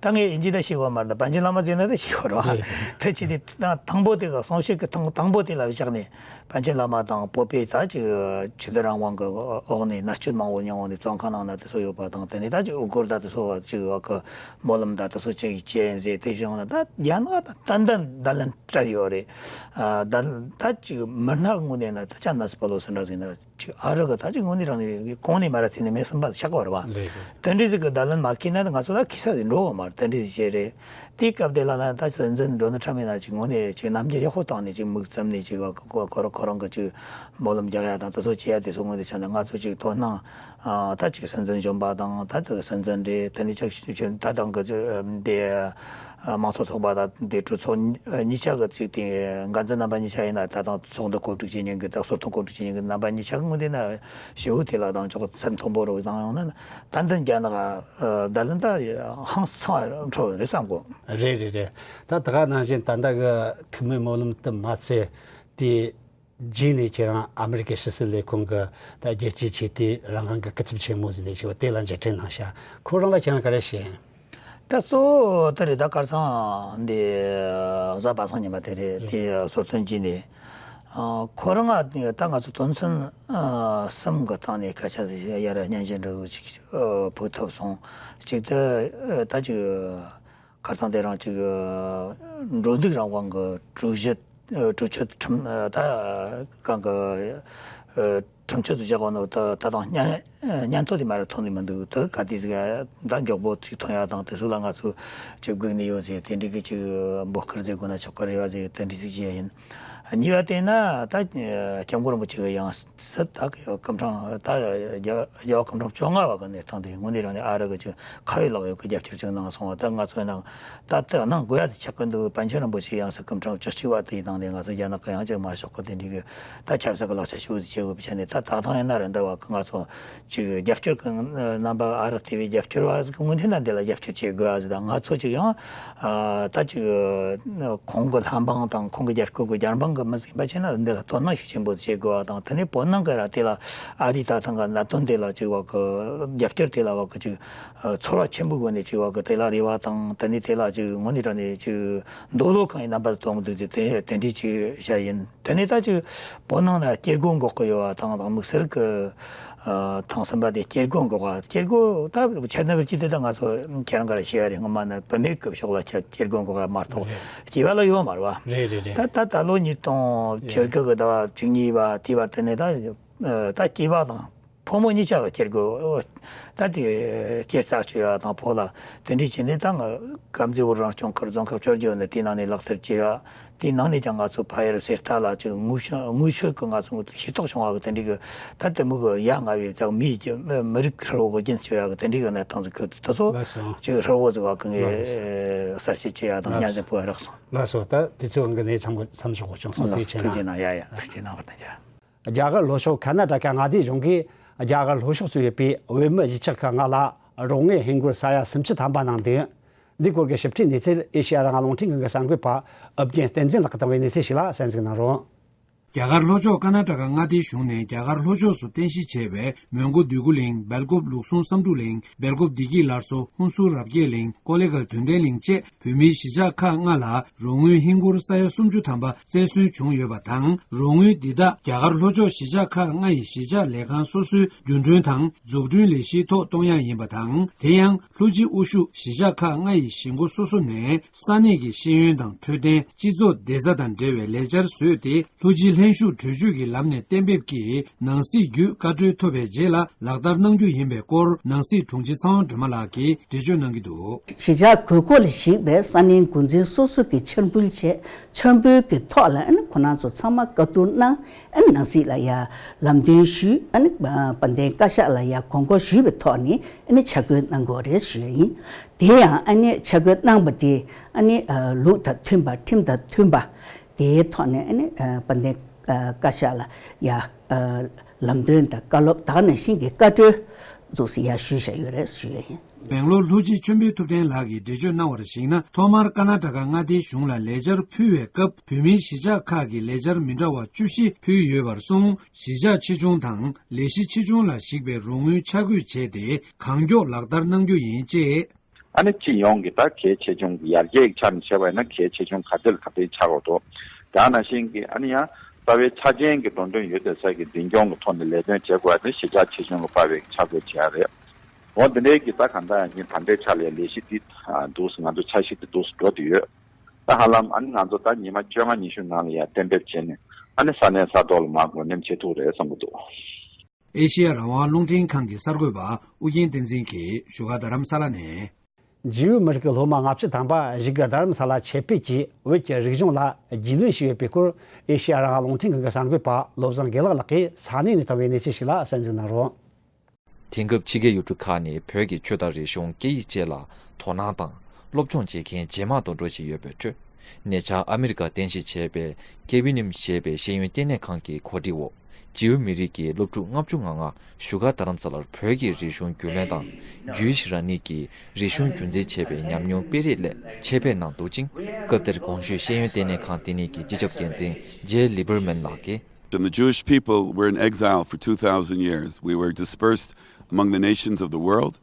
ད་ངས་དབྱིན་ཇི་ད་ཤེས་གོ་མ་རེད། ད་པཎ་ཆེན་བླ་མ་ཟེར་ན་ད་ཤེས་གོ་རེད་བ། དེ་ཅི་དེ་ད་དང་པོ་དེ་ག་གསུང་བཤད་ཀྱི་ཐེངས་དང་པོ་དེ་ལ་བཞག་ནས་པཎ་ཆེན་བླ་མ་དང་བོད་པའི་ད་ཅིག་ཆོས་དད་རང་དབང་གི་འོག་ནས་མནར་གཅོད་མང་བོ་མྱོང་བ་ནས་བཙོན་ཁང་ནང་ན་དེ་ཚོ་ཡོད་པ་དང་དེ་ནས་ད་ཅིག་ཨུ་སྒོར་ད་དེ་ཚོ་ཅིག་བ་གི་སྨོན་ལམ་ད་དེ་ཚོ་ཅིག་བྱས་ཡིན་ཟེར་དེ་བྱུང་ན་ད་རྒྱ་ནག་ད་ཏན་ཏན་བརྡ་ལན་སྤྲད་ཡོད་རེད། ཨ། ད་ད་ཅིག་མི་སྣ་ངོས་ནས་ན་ད་ལྕམ་ནན་སི་ཕེ་ལོ་སི་འདྲ་ཟིག་ན་ཅིག་ཨ་རི་གི་ད་ཅིག་དངོས་གནས་དྲང་གནས་གོང་ནས་མར་ཚིག་ནས་མེད་གསུམ་པ་ཆགས་པ་རེད་བ། རེད་རེད། དེ་འདྲ་ཟིག་གི་བརྡ་ལན་མ་ཁེལ་ན་ང་ཚོ་ད་ཁེ་ས་ཟིག་འགྲོ་བ་མ་རེད། དེ་འདྲ་ཟིག་བྱས་རེད། དེའི་སྐབས་དེ་ལ་ན་ད་སྲིད་འཛིན་ཌོ་ནལ་ཊམ་ཡིན་ན་ཅིག་དངོས་གནས་ཅིག་རྣམ་འགྱུར་ཡག་པོ་བཏང་ནས་ཅིག་མིག་བཙུམ་ནས་ཅིག་ཁོ་ཁོ་རང་ཁོ་རང་གི་ཅིག་སྨོན་ལམ་རྒྱག་ཡ་དང་དེ་ཚོ་བྱེད་ཡ་དེ་ཚོ་དངོས་གནས་ཆ་ནས་ང་ཚོ་ཅིག་དོ་སྣང་ཨ། ད་ཅིག་སྲིད་འཛིན་གཞོན་པ་དང་ད་དེ་སྲིད་འཛིན་རེད། དེ་ནས་ཅིག་ད་དང་གི་དེ་མང་གཙོ་ཚོགས་པ་དང་དེ་གྲོས་ཚོགས་གཉིས་ཆ་གི་ཅིག་དེ་འགན་འཛིན་རྣམ་པ་གཉིས་ཆ་ཡིན་ན་ད་དང་ཚོགས་འདུ་གོ་སྒྲིག་བྱེད་མཁན་གི་ད་ཟུར་ཐོན་གོ་སྒྲིག་བྱེད་མཁན་གི་རྣམ་པ་གཉིས་ཆ་གི་ངོས་དེ་ན་ཞེ་པོ་དེ་ལ་དང་ཅོག་ཚན་མཐོན་པོ་རུ་བཏང་ཡོང་ན་ཏན་ཏན་རྒྱ་ནག་བརྡ་ལན་ད་ཧང་སང་བ་འཕྲོ་རེད་བསམ་གོ། རེད་རེད་རེད། ད་ད་ག་ནང་བཞིན་ད་ལྟ་གི་ཐུགས་སྨོན་སྨོན་ལམ་དུ་མ་ཚད་དེ། རྗེས་ནས་ཁྱེད་རང་ཨ་མི་རི་ཀའི་ཕྱི་སྲིད་ལས་ཁུངས་ཀྱི་ད་རྒྱལ་སྤྱིའི་ཆེས་མཐོའི་རང་དབང་གི་སྐུ་ཚབ་ཆེན་མོ་ཟིག་ནས་ཞུ་བ་དེ་ལ་མཇལ་འཕྲད་གནང་ཤག་ཁོ་རང་ལ་ཁྱེད་རང་ག་རེ་བཤད། ད་གཙོ་བོ་དེ་རེད། ད་ཁར་སང་འདི་གཟའ་པ་སངས་ཉི་མ་དེ་རེད། དེ་ཟུར་ཐོན་གྱིས་ནས་ཁོ་རང་ང་ད་ང་ཚོ་དོན་ཚན་གསུམ་གི་སྟེང་ནས་སྐད་ཆ་ཟིག་ཡར་སྙན་ཞུ་འདྲ་བོ་ཅིག་ཕུལ་ཐུབ་སོང་། གཅིག་ད་ད་ཅིག་ཁར་སང་དེ་རིང་ཅིག་འགྲོ་འདུག་རང་དབང་གི་གྲོས་གཞི་གྲོས་ཆོད་ཁྲིམས་ད་གང་གི་ཁྲིམས་གཅོད་དུ་བཞག་པ་ནོ་ད་ད་དང་སྙན་སྙན་ཐོ་དེ་མ་ར་ཐོན་ནི་མི་འདུག་ད་ག་དུས་ཟིག་ད་མགྱོགས་པོ་ཅིག་ཐོན་ཡ་དང་དེ་ཚོ་ལ་ང་ཚོ་ཅིག་སྒུག་ནི་ཡོད་ཟེར། དེ་འདྲི་གི་ཅིག་འབོད་སྐུལ་ཟེར་དགོས་ན་ཆོག་གི་རེད་བ་ཟེར། དེ་འདྲི་ཟིག་བྱས་ཡིན། གཉིས་པ་དེ་ན་ད་སྐྱབས་མགོན་རིན་པོ་ཆེ་གི་ཡང་སྲིད་ད་སྐུ་ཕྲེང་ད་རྒྱལ་བ་སྐུ་ཕྲེང་བཅོ་ལྔ་བ་གི་གནས་སྟངས་དེ་དངོས་གནས་དྲང་གནས་ཨ་རི་གི་ཅིག་ཁ་བའི་ལག་ཡོད་གི་རྒྱབ་སྐྱོར་ཅིག་གནང་སོང་བ། ད་ང་ཚོ་ནང་ད་ལྟ་གནང་དགོས་ཡ་དེ་ཆགས་ཀྱི་འདུག་པཎ་ཆེན་རིན་པོ་ཆེ་ཡང་སྲིད་སྐུ་ཕྲེང་བཅུ་གཅིག་པ་དེའི་ནང་ནས་ང་ཚོ་རྒྱ་ནག་གི་ཡང་ཅིག་དམར་ཤོག་གི་དེ་འདྲའི་གི་ད་ཆབ་སྲིད་གི་ལག་ཆ་ཞུ་ཟིག་བྱེད་དགོས་པའི་ཆ་ནས། ད་ད་ཐེངས་ཡིན་ན་རེད་འདི་བ་གི་ང་ཚོ་ཅིག་རྒྱབ་སྐྱོར་གི་རྣམ་པ་ཨ་རི་ཐེ་བའི་རྒྱབ་སྐྱོར་བ་ཟིག་གི་ངོས་ནས་ན་འདི་ལ་རྒྱབ་སྐྱོར་བྱེད་དགོས་ཨ་ཟིག་དང་། ང་ཚོ་ཅིག་ཡང་ཨ་ད་ཅིག་ཁོང་གི་ལྷན་ཁང་དང་ཁོང་གི་རྒྱབ་སྐྱོར་གི་རྒྱལ་འབངས་གི་མི་ཟིག་ཡིན་པ་བྱས་ན་འདི་ལ་དོ་སྣང་ཤུགས་ཆེན་པོ་བྱེད་དགོས་པ་དང་། དེ་ནས་བོད་ནང་གི་ར་དེ་ལ་ཨ་རིའི་ད་ཐེངས་གི་གནད་དོན་དེ་ལ་ཅིག་བ་གི་རྒྱབ་སྐྱོར་དེ་ལ་བ་གི་ཅིག་ཚོར་བ་ཆེན་པོའི་སྒོ་ནས་ཅིག་བ་གི་དེ་ལ་རེ་བ་དང་། དེ་ནས་དེ་ལ་ཅིག་དངོས་གནས་དྲང་གནས་ཅིག་འདོད་བློ་གང་ཡིན་རྣམ་པར་གཏོང་གི་འདུག་ཟེར་དེ་དེ་འདྲའི་ཅིག་བཤད་ཡིན། དེ་ནས་ད་ཅིག་བོད་ནང་ན་སྐྱེ་སྒོ་འགོག་གི་ཡོད་པ་དང་། དང་དམིགས་བསལ་གི་ཨ་ཐེངས་གསུམ་པ་དེ་སྐྱེ་སྒོ་འགོག་པ། སྐྱེ་སྒོ་ད་ཆེར་ན་བར་གྱི་དེ་ད་ང་ཚོ་ཁྱེད་རང་ག་རེ་ཤེས་ཡ་རེད། སྔོན་མ་ནི་བུད་མེད་སྐུ་ཕྱོགས་ལ་ཁྱེད་སྐྱེ་སྒོ་འགོག་པ་མ་གཏོགས་རེད། སྐྱེས་པ་ལ་ཡོད་མ་རེད་བ། རེད་རེད་རེད། ད་ད་ད་ལོ་ཉིས་སྟོང་བཅུ་དགུ་གི་ཟླ་བ་བཅུ་གཉིས་པ་དེ་བར་དུ་ནས་ད་ད་སྐྱེས་པ་དང་ཕོ་མོ་གཉིས་ཆ་གི་སྐྱེ་སྒོ་ད་དེ་སྐྱེ་རྩ་ཆོད་ཡ་དང་ཕོ་ལ་དེ་འདྲའི་བྱས་ནས། ད་ང་དཀར་མཛེས་བོད་རང་སྐྱོང་ཁུལ་རྫོང་ཁག་བཅོ་བརྒྱད་ནས་དེའི་ནང་ནས་ལག་བསྟར་བྱས་ཡ། དེའི་ནང་ནས་ཀྱང་ང་ཚོ་ཕ་ཡུལ་གསེར་རྟ་ལ་ཅིག་དངོས་ཤུགས་དངོས་ཤུགས་ཀྱིས་ང་ཚོ་ཤེས་རྟོགས་བྱུང་བ་གི་དེ་འདྲའི་གི་ད་དེ་མོ་གི་ཡ་ང་བའི་ཀྱང་མིའི་ཀྱི་མི་མི་རིགས་ཧྲིལ་བོ་གི་རྒྱུན་ཆད་ཡ་གི་དེ་འདྲའི་གི་གནས་སྟངས་ཟིག་གི་དེ་ཚོ་ལགས་སོ། ཅིག་ཧྲིལ་བོ་ཟིག་བ་གི་ངས་ལགས་སོ། གསལ་བཤད་བྱེད་ཡ་དང་། ལགས་སོ། སྙན་སེང་ཕུལ་བ་རག་སོང་། ལགས་སོ། ད་དེ་ཚོ་ང་གི་གནས་མཚམས་མཚམས་འཇོག་གོ་བྱུང་སོང་། ཐུགས་རྗེ་གནང་། ཐུགས་རྗེ་གནང་། ཡ་ཡ། ཐུགས་རྗེ་གནང་བ་དང་། རྒྱ་གར་ལྷོ་ཕྱོགས་ཁ་ན་ཌ་ཀ་མངའ་སྡེ་གཞུང་གིས་རྒྱ་གར་ལྷོ་ཕྱོགས་སུ་ཡོད་པའི་བོད་མི་གཞིས་ཆགས་ཁག་ལྔ་ལ་རོགས་དངུལ་ཧིན་སྒོར་ས་ཡ་སུམ་ཅུ་ཐམ་པ་གནང་དོན། འདི་སྐོར་གྱི་ཞིབ་ཕྲའི་གནས་ཚུལ་ཨེ་ཤེ་ཡ་རང་དབང་རླུང་འཕྲིན་ཁང་གི་གསར་འགོད་པ་ཨུ་རྒྱན་བསྟན་འཛིན་ལགས་ཀྱིས་བཏང་བའི་གནས་ཚུལ་ཞིག་ལ་གསན་གཟིགས་གནང་རོགས། རྒྱ་གར་ལྷོ་ཕྱོགས་ཀར་ན་ཊ་ཀ་མངའ་སྡེའི་གཞུང་ནས་རྒྱ་གར་ལྷོ་ཕྱོགས་སུ་རྟེན་གཞི་བྱས་པའི་མོན་གྷོ་འདོད་རྒུ་གླིང་། སྦེལ་ཀོབ་ལུགས་ཟུང་བསམ་གྲུབ་གླིང་། སྦེལ་ཀོབ་བདེ་སྐྱིད་སླར་གསོ། ཧུན་སུར་རབ་རྒྱས་གླིང་། ཀོ་ལེ་གལ་དོན་ལྡན་གླིང་བཅས་བོད་མིའི་གཞིས་ཆགས་ཁག་ལྔ་ལ་རོགས་དངུལ་ཧིན་སྒོར་ས་ཡ་སུམ་ཅུ་ཐམ་པ་བཙན་གསོལ་བྱུང་ཡོད་པ་དང་། རོགས་དངུལ་འདི་དག་རྒྱ་གར་ལྷོ་ཕྱོགས་གཞིས་ཆགས་ཁག་ལྔ་ཡི་གཞིས་ཆགས་ལས་ཁང་སོ་སོའི་རྒྱུན་གྲོན་དང་འཛུགས་སྐྲུན་ལས་གཞིའི་ཐོག་གཏོང་ཡ་ཡིན་པ་དང་། དེ་ཡང་ལྷོ་སྤྱི་དབུ་བཞུགས་གཞིས་ཆགས་ཁག་ལྔ་ཡི་གཞིས་འགོ་སོ་སོ་ནས་ས་གནས་ཀྱི་ཤེས་ཡོན་དང་འཕྲོད་བསྟེན། སྤྱི་ཚོགས་བདེ་རྩ་དང་འབྲེལ་བའི་ལས་འཆར་བཟོས་ཏེ། ལྷོ་སྤྱི་ལྷན་ཞུགས་གྲོས་ཆོད་ཀྱི་ལམ་ནས་གཏན་འབེབས་ཀྱིས་ནང་སྲིད་བརྒྱུད་བཀའ་འཁྲོལ་ཐོབ་པའི་རྗེས་ལ་ལག་བསྟར་གནང་རྒྱུ་ཡིན་པའི་སྐོར། ནང་སྲིད་དྲུང་ཆེ་ཚེ་དབང་སྒྲོལ་མ་ལགས་ཀྱིས་འགྲེལ་བརྗོད་གནང་གི་འདུག་གཞིས་ཆགས་དགོས་མཁོ་ལ་གཞིགས་པའི་ས་གནས་འགོ་འཛིན་སོ་སོ་གིས་འཆར་འབུལ་བྱས། འཆར་འབུལ་གྱི་ཐོག་ལ་ཨ་ནི་ཁོ་རང་ཚོ་ཚང་མ་བཀའ་བསྡུར་གནང་། ཨ་ནི་ནང་སྲིད་ལ་ཡ་ལམ་སྟོན་ཞུས། ཨ་ནི་དཔལ་ལྡན་བཀའ་ཤག་ལ་ཡ་དགོངས་སྐོར་ཞུས་པའི་ཐོག་ནས་ཨ་ནི་ཆ་བགོས་གནང་དགོས་རེད་ཞུ་ཡ་ཡིན། དེ་ཡང་ཨ་ནི་ཆ་བགོས་གནང་པ་དེ་ཨ་ནི་ལུགས་དང་མཐུན་པ། ཁྲིམས་དང་མཐུན་པ། དེའི་ཐོག་ནས་ཨ་ནི་དཔལ་ལྡན་བཀའ་ཤག་ལ་ཡ་ལམ་སྟོན་དང་བཀའ་སློབ་དག་ནང་བཞིན་གྱི་བཀའ་འཁྲོལ་འདུག་སེ་ཡ་ཞུས་བཞག་ཡོད་རེད་ཞུ་ཡ་ཡིན། སྦེང་ལོར་ལྷོ་སྤྱི་ཆོས་འཕེལ་ཐུབ་བསྟན་ལགས་ཀྱིས་འགྲེལ་བརྗོད་གནང་བར་གཞིགས་ན། ཐོག་མར་ཀར་ན་ཊ་ཀ་མངའ་སྡེའི་གཞུང་ལ་ལས་འཆར་ཕུལ་བའི་སྐབས། བོད་མིའི་གཞིས་ཆགས་ཁག་གི་ལས་འཆར་མི་འདྲ་བ་བཅུ་བཞི་ཕུལ་ཡོད་པར་གསུངས། གཞིས་ཆགས་ཆེ་ཆུང་དང་ལས་གཞི་ཆེ་ཆུང་ལ་གཞིགས་པའི་རོགས་དངུལ་ཆ་བགོས་བྱས་ཏེ། གང་མགྱོགས་ལག་བསྟར་གནང་རྒྱུ་ཡིན་ཅེས། ཨ་ནི་སྤྱི་ཡོངས་ཀྱི་ད་གལ་ཆེ་ཆུང་གི་ཡར་རྒྱས་ཀྱི་ཆ་ནས་བྱས་པ་ཡིན་ན། གལ་ཆེ་ཆུང་ག་དེ་ལ་ག་དེ་ཆགས་དགོས་འདུག་དེ་ནང་བཞིན་གྱི་ཨ་ནི་ཡང་རྩ་བའི་ཆ་རྐྱེན་གྱི་འགྲོ་གྲོན་ཡོད་བསྡད་ས་གི་འཛིན་སྐྱོང་གི་ཐོག་ནས་ལས་དོན་བྱེད་དགོས་ཡ་དེ་གཞིས་ཆགས་ཆེ་ཆུང་གི་པར་བའི་ཆ་བགོས་བྱེད་ཡ་རེད། འོ་དེ་འདྲའི་གི་ད་གང་ལྟར་ཡང་ཉིན་ད་ལྟའི་ཆ་ལ་ཡ་ལས་གཞི་འདི་འདུག་སེ་ང་ཚོ་འཆར་གཞི་འདི་འདུག་སེ་འགྲོ་བསྡད་ཡོད། ད་ཧ་ལམ་ཨ་ནི་ང་ཚོ་ད་ཉི་མ་བཅོ་ལྔ་ཉི་ཤུ་ནང་ལ་ཡ་གཏན་འབེབས་བྱས་ནས། ཨ་ནི་ས་གནས་ས་ཐོག་ལ་མར་འགོ་འདེམས་བྱེད་ཐུབ་རེད་བསམ་གྱི་འདུག་ཨེ་ཤེ་ཡ་རང་དབང་རླུང་འཕྲིན་ཁང་གི་གསར་འགོད་པ་ཨུ་རྒྱན་བསྟན་འཛིན་གྱིས་བཞུགས་སྒར་རྡ་རམ་ས་ལ་ནས། ཇིའུ་མི་རིགས་ཀྱི་སློབ་མ་ལྔ་བཅུ་ཐམ་པ་བཞུགས་སྒར་རྡ་རམ་ས་ལ་ཆེད་ཕེབས་ཀྱིས་བོད་ཀྱི་རིག་གཞུང་ལ་རྒྱུས་ལོན་ཞུས་ཡོད་པའི་སྐོར། ཨེ་ཤེ་ཡ་རང་དབང་རླུང་འཕྲིན་ཁང་གི་གསར་འགོད་པ་བློ་བཟང་དགེ་ལེགས་ལགས་ཀྱིས་ས་གནས་ནས་བཏང་བའི་གནས་ཚུལ་ཞིག་ལ་གསན་གཟིགས་གནང་རོགས། དེང་སྐབས་ཕྱི་རྒྱལ་ཡུལ་གྲུ་ཁག་ནས་བོད་ཀྱི་ཆོས་དང་རིག་གཞུང་། སྐད་ཡིག་བཅས་ལ་དོ་སྣང་དང་སློབ་སྦྱོང་བྱེད་མཁན་ཇེ་མང་དུ་འགྲོ་བཞིན་ཡོད་པའི་ཁྲོད། ཉེ་ཆར་ཨ་མི་རི་ཀར་རྟེན་གཞི་བྱས་པའི་ཀེ་བི་ནིམ་ཞེས་པའི་ཤེས་ཡོན་ལྟེ་གནས་ཁང་གི་གོ་སྒྲིག་འོག་ཇིའུ་མི་རིགས་ཀྱི་སློབ་ཕྲུག་ལྔ་བཅུ་ང་ལྔ་བཞུགས་སྒར་རྡ་རམ་ས་ལར་བོད་ཀྱི་རིག་གཞུང་རྒྱུས་ལོན་དང་། ཇུའི་ཤི་རང་ཉིད་ཀྱི་རིག་གཞུང་རྒྱུན་འཛིན་བྱེད་པའི་ཉམས་མྱོང་སྤེལ་རེས་སླད་ཆེད་ཕེབས་གནང་འདུག་ཅིང་། སྐབས་དེར་གོང་ཞུས་ཤེས་ཡོན་ལྟེ་གནས་ཁང་དེ་ཉིད་ཀྱི་སྤྱི་ཁྱབ་འགན་འཛིན་ཇེ་ལི་བར་མན་ལགས་ཀྱིས། And the Jewish people were in exile for two thousand years. We were dispersed among the nations of the world.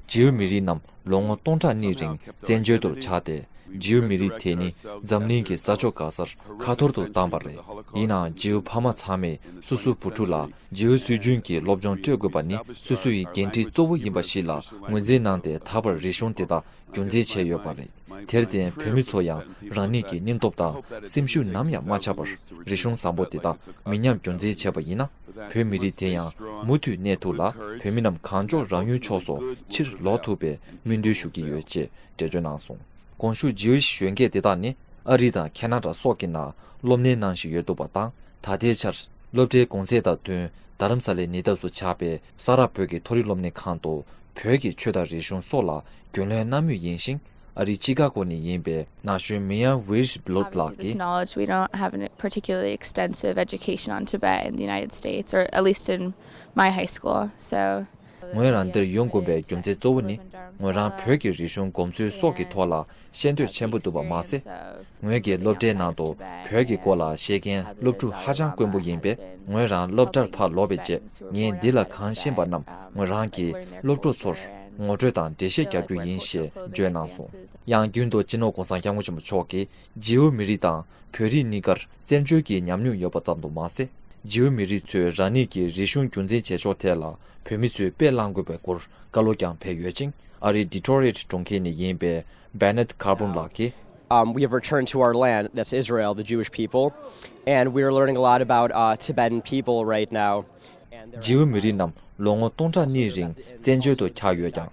ཇིའུ་མི་རིགས་རྣམས་ལོ་ངོ་སྟོང་ཕྲག་གཉིས་རིང་བཙན་བྱོལ་དུ་ཆགས་ཏེ། ཇིའུ་མི་རིགས་དེ་ནི་འཛམ་གླིང་གི་ས་ཕྱོགས་ག་སར་ཁ་འཐོར་དུ་བཏང་བ་རེད། ཡིན་ནའང་ཇིའུ་ཕ་མ་ཚང་མས་སོ་སོའི་བུ་ཕྲུག་ལ་ཇིའུ་སྲོལ་རྒྱུན་གྱི་སློབ་སྦྱོང་སྤྲོད་དགོས་པ་ནི་སོ་སོ་ཡི་འགན་འཁྲི་གཙོ་བོ་ཡིན་པ་ཞིག་ལ་ངོས་འཛིན་གནང་སྟེ། ད་བར་རིག་གཞུང་དེ་དག་རྒྱུན་འཛིན་བྱས་ཡོད་པ་རེད། དེར་བརྟེན་བོད་མི་ཚོ་ཡང་རང་ཉིད་ཀྱི་སྙིང་སྟོབས་དང་སེམས་ཤུགས་ནམ་ཡང་མ་ཆག་པར་རིག་གཞུང་བཟང་པོ་དེ་དག་མི་ཉམས་རྒྱུན་འཛིན་བྱས་པ་ཡིན་ན། བོད་མི་རིགས་དེ་ཡང་མུ་མཐུད་གནས་ཐུབ་ལ། བོད་མི་རྣམས་གང་མགྱོགས་རང་ཡུལ་ཕྱོགས་སུ་ཕྱིར་ལོག་ཐུབ་པའི་སྨོན་འདུན་ཞུ་གི་ཡོད་ཅེས་འགྲེལ་བརྗོད་གནང་སོང་། གོང་ཞུས་ཇིའུ་ཤི་གཞོན་སྐྱེས་དེ་དག་ནི་ ཨ་རི་དང་ཁེ་ན་ཌ་སོགས་ཀྱི་ནང་སློབ་གཉེར་གནང་བཞིན་ཡོད་འདུག་པ་དང་། ད་ལྟའི་ཆར་སློབ་གྲྭའི་གུང་ཚིགས་དང་བསྟུན་རྡ་རམ་ས་ལའི་ཉེ་འདབས་སུ་ཆགས་པའི་ས་རཱ་བོད་ཀྱི་མཐོ་རིམ་སློབ་གཉེར་ཁང་དུ་བོད་ཀྱི་ཆོས་དང་རིག་གཞུང་སོགས་ལ་རྒྱུས་ལོན་གནང་མུས་ཡིན་ཞིང་། ཨ་རིའི་ཅི་ཀ་གོ་ནས་ཡིན་པའི་ན་གཞོན་Mia Wiersbe-Bluth་ལགས་ཀྱིས། Obviously, this knowledge, we don't have a particularly extensive education on Tibet in the United States, or at least in my high school. So, ངོས་རང་འདིར་ཡོང་དགོས་པའི་རྒྱུ་མཚན་གཙོ་བོ་ནི། ངོས་རང་བོད་ཀྱི་རིག་གཞུང་སྒོམ་ཚུལ་སོགས་ཀྱི་ཐོག་ལ་ཤེས་འདོད་ཆེན་པོ་འདུག་པ་མ་ཟད། ངོས་ཀྱི་སློབ་གྲྭའི་ནང་དུ་བོད་ཀྱི་སྐོར་ལ་ཤེས་མཁན་སློབ་ཕྲུག་ཧ་ཅང་དཀོན་པོ་ཡིན་པས། ངོས་རང་སློབ་གྲྭར་ཕར་ལོག་པའི་རྗེས། ངས་འདི་ལ་གང་ཤེས་པ་རྣམས་ངོས་རང་གིས་སློབ་ཕྲུག་ཚོར་ངོ་སྤྲོད་དང་འགྲེལ་བཤད་རྒྱག་རྒྱུ་ཡིན་ཞེས་བརྗོད་གནང་སོང་། ཡང་རྒྱུན་དུ་སྤྱི་ནོར་༸གོང་ས་༸སྐྱབས་མགོན་ཆེན་པོ་མཆོག་གིས་ཇིའུ་མི་རིགས་དང་བོད་རིགས་གཉིས་ཀར་བཙན་བྱོལ་གྱི་ཉམས་མྱོང་ཡོད་པ་ཙམ་དུ་མ་ཟད། ཇིའུ་མི་རིགས་ཚོས་རང་ཉིད་ཀྱི་རིག་གཞུང་རྒྱུན་འཛིན་བྱེད་ཕྱོགས་ཐད་ལ་བོད་མི་ཚོས་དཔེ་བླངས་དགོས་པའི་སྐོར་བཀའ་སློབ་ཀྱང་ཕེབས་ཡོད་ཅིང་། ཨ་རིའི་ཌི་ཊོ་རི་ཡེཊ་གྲོང་ཁྱེར་ནས་ཡིན་པའི་Bennett Carbon་ལགས་ཀྱིས། Um, we have returned to our land, that's Israel, the Jewish people, and we are learning a lot about uh, Tibetan people right now. And there are ཇིའུ་མི་རིགས་རྣམས་ལོ་ངོ་སྟོང་ཕྲག་གཉིས་རིང་བཙན་བྱོལ་དུ་འཁྱགས་ཡོད་ཀྱང་།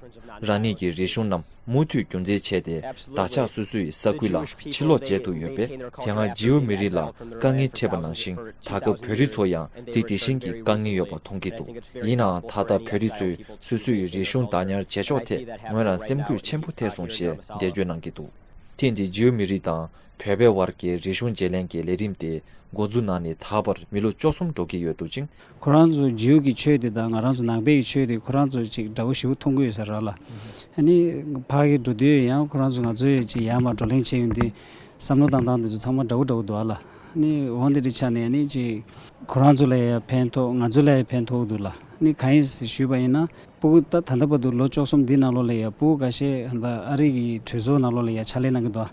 རང་ཉིད་ཀྱི་རིག་གཞུང་རྣམས་མུ་མཐུད་རྒྱུན་འཛིན་བྱས་ཏེ། བདག་ཆགས་སོ་སོའི་ས་ཁུལ་ལ་ཕྱིར་ལོག་བྱེད་ཐུབ་ཡོད་པས། དེ་སྔ་ཇིའུ་མི་རིགས་ལ་དཀའ་ངལ་འཕྲད་པ་ནང་བཞིན། ད་སྐབས་བོད་རིགས་ཚོ་ཡང་དེ་དེ་བཞིན་གྱི་དཀའ་ངལ་ཡོད་པ་མཐོང་གི་འདུག་ཡིན་ནའང་། ད་ལྟ་བོད་རིགས་ཚོས་སོ་སོའི་རིག་གཞུང་བདག་ཉར་བྱེད་ཕྱོགས་ཐད་ངོས་རང་སེམས་འགུལ་ཆེན་པོ་ཐེབས་སོང་ཞེས་འགྲེལ་བརྗོད་གནང་གི་འདུག་ཐེངས་འདིའི་ཇིའུ་མི་རིགས་དང་བོད་པའི་དབར་གྱི་རིག་གཞུང་བརྗེ་ལེན་གྱི་ལས་རིམ་དེ་འགོ་འཛུགས་གནང་ནས་ད་བར་མི་ལོ་བཅུ་གསུམ་འགྲོ་གི་ཡོད་འདུག་ཅིང་། ཁོ་རང་ཚོ་ཇིའུ་གི་ཆོས་དེ་དང་ང་རང་ཚོ་ནང་པའི་གི་ཆོས་དེ་ཁོ་རང་ཚོ་ཅིག་འདྲ་བོ་ཞེ་པོ་མཐོང་གི་ཡོད་ས་རེད་ལ། ཨ་ནི་ཕ་གི་འགྲོ་དུས་ཡང་ཁོ་རང་ཚོ་ང་ཚོའི་ཅིག་ཡར་མར་བགྲོ་གླེང་བྱས་ཡོང་དུས་བསམ་བློ་བཏང་སྟངས་དེ་ཚོ་ཚང་མ་འདྲ་བོ་འདྲ་བོ་འདུག་ཨ་ལ། ཨ་ནི་འོན་ཏེ་འདི་ཆ་ནས་ཨ་ནི་ཅིག་ཁོ་རང་ཚོ་ལ་ཡང་ཕན་ཐོགས། ང་ཚོ་ལ་ཡང་ཕན་ཐོགས་འདུག་ལ། ཨ་ནི་གང་ཡིན་ཞུས་པ་ཡིན་ན། སྤུ་གུ་ད་ད་ལྟ་བར་དུ་ལོ་བཅུ་གསུམ་འདི་ནང་ལོགས་ལ་ཡ་སྤུ་གུ་འགའ་ཤས་ད་ཨ་རི་གི་གྲོས་ཚོགས་ནང་ལོགས་ལ་ཡ་ཕྱག་ལས་གནང་གི་འདུག་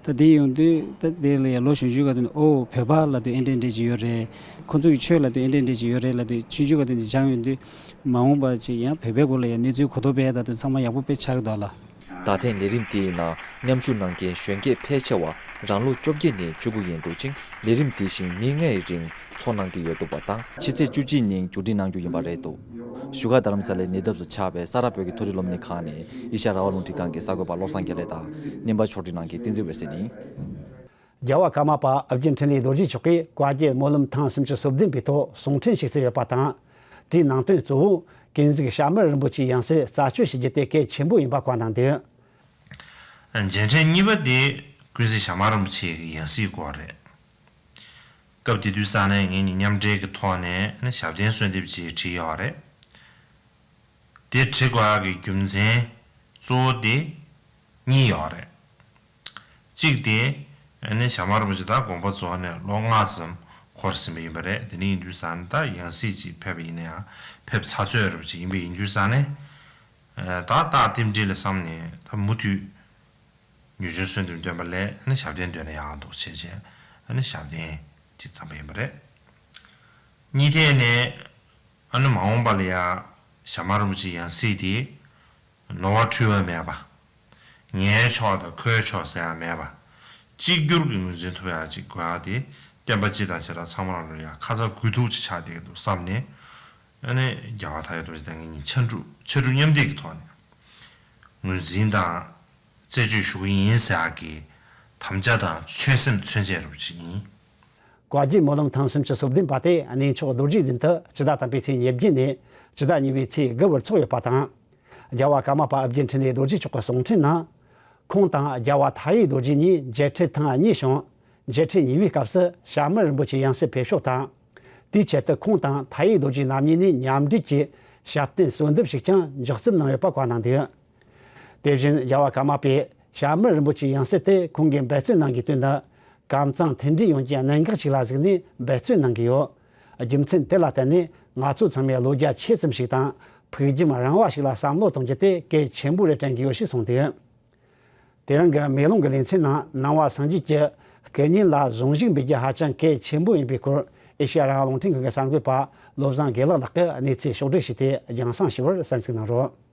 ད་དེ་ཡོང་དུས་ད་དེ་ལ་ཡ་ལོ་གཞོན་གཞོན་ག་དུས་ནས་ཨོ་བོད་པ་ལབ་དུས་ཨེ་འདྲས་འདྲས་ཅིག་ཡོད་རེད། ཁོ་ཚོ་གི་ཆོས་ལབ་དུས་ཨེ་འདྲས་འདྲས་ཅིག་ཡོད་རེད་ལབ་དུས་ཆུང་ཆུང་ག་དུས་ནས་སྦྱངས་ཡོང་དུས་མ་འོངས་པ་ཅིག་ཡང་བོད་པའི་སྐོར་ལ་ཡ་གནས་ཚུལ་གོ་རྟོགས་སྤེལ་ཡ་ད་དུས་ཚང་མ་ཡག་པོ་དཔེ་ཆགས་ཀྱི་འདུག་ལ། ད་ཐེངས་ལས་རིམ་དེའི་ནང་མཉམ་ཞུགས་གནང་མཁན་གཞོན་སྐྱེས་ཕལ་ཆེ་བ་རང་ལོ་བཅོ་བརྒྱད་ནས་བཅུ་དགུ་ཡིན་འདུག་ཅིང་། ལས་རིམ་དེ་བཞིན་ཉིན་ལྔའི་རིང་ཚོགས་གནང་གི་ཡོད་འདུག་པ་དང་། ཕྱི་ཚེས་བཅུ་གཅིག་ཉིན་མཇུག་སྒྲིལ་གནང་རྒྱུ་ཡིན་པ་རེད་འདུག་བཞུགས་སྒར་རྡ་རམ་ས་ལའི་ཉེ་འདབས་སུ་ཆགས་པའི་ས་རཱ་བོད་ཀྱི་མཐོ་རིམ་སློབ་གཉེར་ཁང་ནས་ཨེ་ཤ་ཡ་རང་དབང་རླུང་འཕྲིན་ཁང་གི་གསར་འགོད་པ་བློ་བཟང་རྒྱལ་ལེགས་དང་། རྣམ་པ་ཕྱོགས་སྒྲིག་གནང་མཁན་བསྟན་འཛིན་འོད་ཟེར་ཡིན། རྒྱལ་བ་ཀརྨ་པ་ཨོ་རྒྱན་འཕྲིན་ལས་རྡོ་རྗེ་མཆོག་གིས་བཀའ་བརྒྱུད་སྨོན་ལམ་ཐེངས་སུམ་ཅུ་སོ་བདུན་པའི་ཐོག་གསུང་འཕྲིན་ཞིག་བསྩལ་ཡོད་པ་དང་། དེའི་ནང་དོན་གཙོ་བོ་ཀུན་གཟིགས་ཞྭ་དམར་རིན་པོ་ཆེའི་ཡང་སྲིད་རྩད་གཅོད་བྱེད་རྒྱུ་དེ་གལ་ཆེན་པོ་ཡིན་པ་བཀའ་གནང་འདུག་མཇལ་འཕྲད་གཉིས་པ་དེ་ཀུན་གཟིགས་ཞྭ་དམར་རིན་པོ་ཆེ་གི་ཡང་སྲིད་སྐོར་རེད། སྐབས་དེ་དུས་ས་གནས་ངེད་གཉིས་མཉམ་འབྲེལ་གྱི་ཐོག་ནས་ནི་ཞབས་བརྟན་གསོལ་འདེབས་ཅིག་བྲིས་ཡོད་རེད། དེ་བྲིས་དགོས་ཡག་གི་རྒྱུ་མཚན་གཙོ་བོ་དེ་གཉིས་ཡོད་རེད། གཅིག་དེ་ནི་ཞྭ་དམར་རིན་པོ་ཆེ་ད་དགོངས་པ་རྫོགས་ནས་ལོ་ལྔ་ཙམ་འཁོར་ཟིན་པ་ཡིན་པ་རེད། དེ་ནི་ཡིན་དུས་ས་ནས་ད་ཡང་སྲིད་ཅིག་ཕེབས་པ་ཡིན་ན་ཡང་ཕེབས་ཚར་ཚོད་རེད་པ་ཅིག་ཡིན་པ་ཡིན་དུས་ས་ནས། ད་རྟགས་རྟེན་འབྲེལ་ལ་བསམ་ནས་ད་མུ་མཐུད་ཉེས་ཅན་གསོལ་འདེབས་འདོན་པ་ལས་ནི་ཞབས་བརྟན་འདོན་ན་ཡག་འདུག་བྱས་བྱས་ནི་ཞབས་བརྟན་ཅིག་བརྩམས་པ་ཡིན་པ་རེད། གཉིས་ཐད་ནས་ཨ་ནི་མ་འོངས་པ་ལ་ཡ་ཞྭ་དམར་རིན་པོ་ཆེའི་ཡང་སྲིད་དེ་ནོར་བ་འཁྲུལ་བ་མེད་པ། ངའི་ཕྱོགས་དང་ཁོའི་ཕྱོགས་ཟེར་ཡ་མེད་པ། གཅིག་གྱུར་གྱི་ངོས་འཛིན་ཐུབ་ཡ་ཅིག་དགོས་ཡ་དེ་བསྟན་པ་སྤྱི་དང་བྱེ་བྲག་ཚང་མ་ལ་ཡ་ཁ་ཚ་དགོས་གཏུགས་ཅིག་ཆགས་བསྡད་ཀྱི་འདུག་བསམ་ནས། ཨ་ནི་རྒྱལ་བ་མཐའ་ཡས་རྡོ་རྗེ་ལྡན་གྱིས་ཕྱར་གྲུ་ཕྱར་གྲུ་མཉམ་འདེགས་ཀྱི་ཐོག་ནས་ངོས་འཛིན་དང་རྩད་གཅོད་ཞུ་གི་ཡིན་ཟེར་ཡག་གི་དམ་བཅའ་དང་ཆོད་སེམས་མཚོན་བྱེད་རུ་ཅིག་ཡིན། བཀའ་བརྒྱུད་སྨོན་ལམ་ཐེངས་སུམ་ཅུ་སོ་བདུན་པ་དེ་གནས་མཆོག་རྡོ་རྗེ་གདན་དུ་སྤྱི་ཟླ་དང་པོའི་ཚེས་ཉེར་བརྒྱད་ནས་སྤྱི་ཟླ་གཉིས་པའི་ཚེས་དགུ་བར་འཚོགས་ཡོད་པ་དང་། རྒྱལ་བ་ཀརྨ་པ་ཨོ་རྒྱན་འཕྲིན་ལས་རྡོ་རྗེ་མཆོག་གི་གསུང་འཕྲིན་ནང་། ཁོང་དང་རྒྱལ་བ་མཐའ་ཡས་རྡོ་རྗེ་གཉིས་མཇལ་འཕྲད་ཐེངས་གཉིས་བྱུང་། མཇལ་འཕྲད་གཉིས་པའི་སྐབས་སུ་ཞྭ་དམར་རིན་པོ་ཆེའི་ཡང་སྲིད་ཕེབས་ཕྱོགས་དང་། དེའི་ཆེད་དུ་ཁོང་དང་མཐའ་ཡས་རྡོ་རྗེ་རྣམ་གཉིས་ནས་མཉམ་འབྲེལ་གྱིས་ཞབས་བརྟན་གསོལ་འདེབས་ཤིག་ཀྱང་འཇོག་རྩིས་གནང་ཡོད་པ་བཀའ་གནང་འདུག་དེ་བཞིན་རྒྱལ་བ་ཀརྨ་པས་ཞྭ་དམར་རིན་པོ་ཆེའི་ཡང་སྲིད་དེ་ཁོང་གིས་འབད་བརྩོན་གནང་གི་དོན་དུ། ཀམ་ཚང་མཐུན་སྒྲིལ་ཡོང་རྒྱུའི་གནད་འགག་ཅིག་ལ་གཟིགས་ནས་འབད་བརྩོན་གནང་གི་ཡོད། རྒྱུ་མཚན་དེ་ལ་བརྟེན་ནས་ང་ཚོ་ཚང་མས་བློ་རྒྱ་ཆེ་ཙམ་ཞིག་དང་ཕུགས་རྒྱང་རིང་བ་ཞིག་ལ་བསམ་བློ་གཏོང་རྒྱུ་དེ་གལ་ཆེན་པོ་རེད་དྲན་གྱི་ཡོད་ཞེས་གསུངས་འདུག་དེ་རིང་གི་མེ་ལོང་གི་ལེ་ཚན་ནང་ནང་པ་སངས་རྒྱས་ཀྱི་སྐུ་བརྙན་ལ་གཟུངས་གཞུག་འབུལ་རྒྱུ་ཧ་ཅང་གལ་ཆེན་པོ་ཡིན་པའི་སྐོར་ཨེ་ཤེ་ཡ་རང་དབང་རླུང་འཕྲིན་ཁང་གི་གསར་འགོད་པ་བློ་བཟང་དགེ་ལེགས་ལགས་ཀྱིས་གནས་ཚུལ་ཕྱོགས་བསྒྲིགས་བྱས་ཏེ་རྒྱང་སྲིང་ཞུ་བར་གསན་གཟིགས་གནང་རོགས།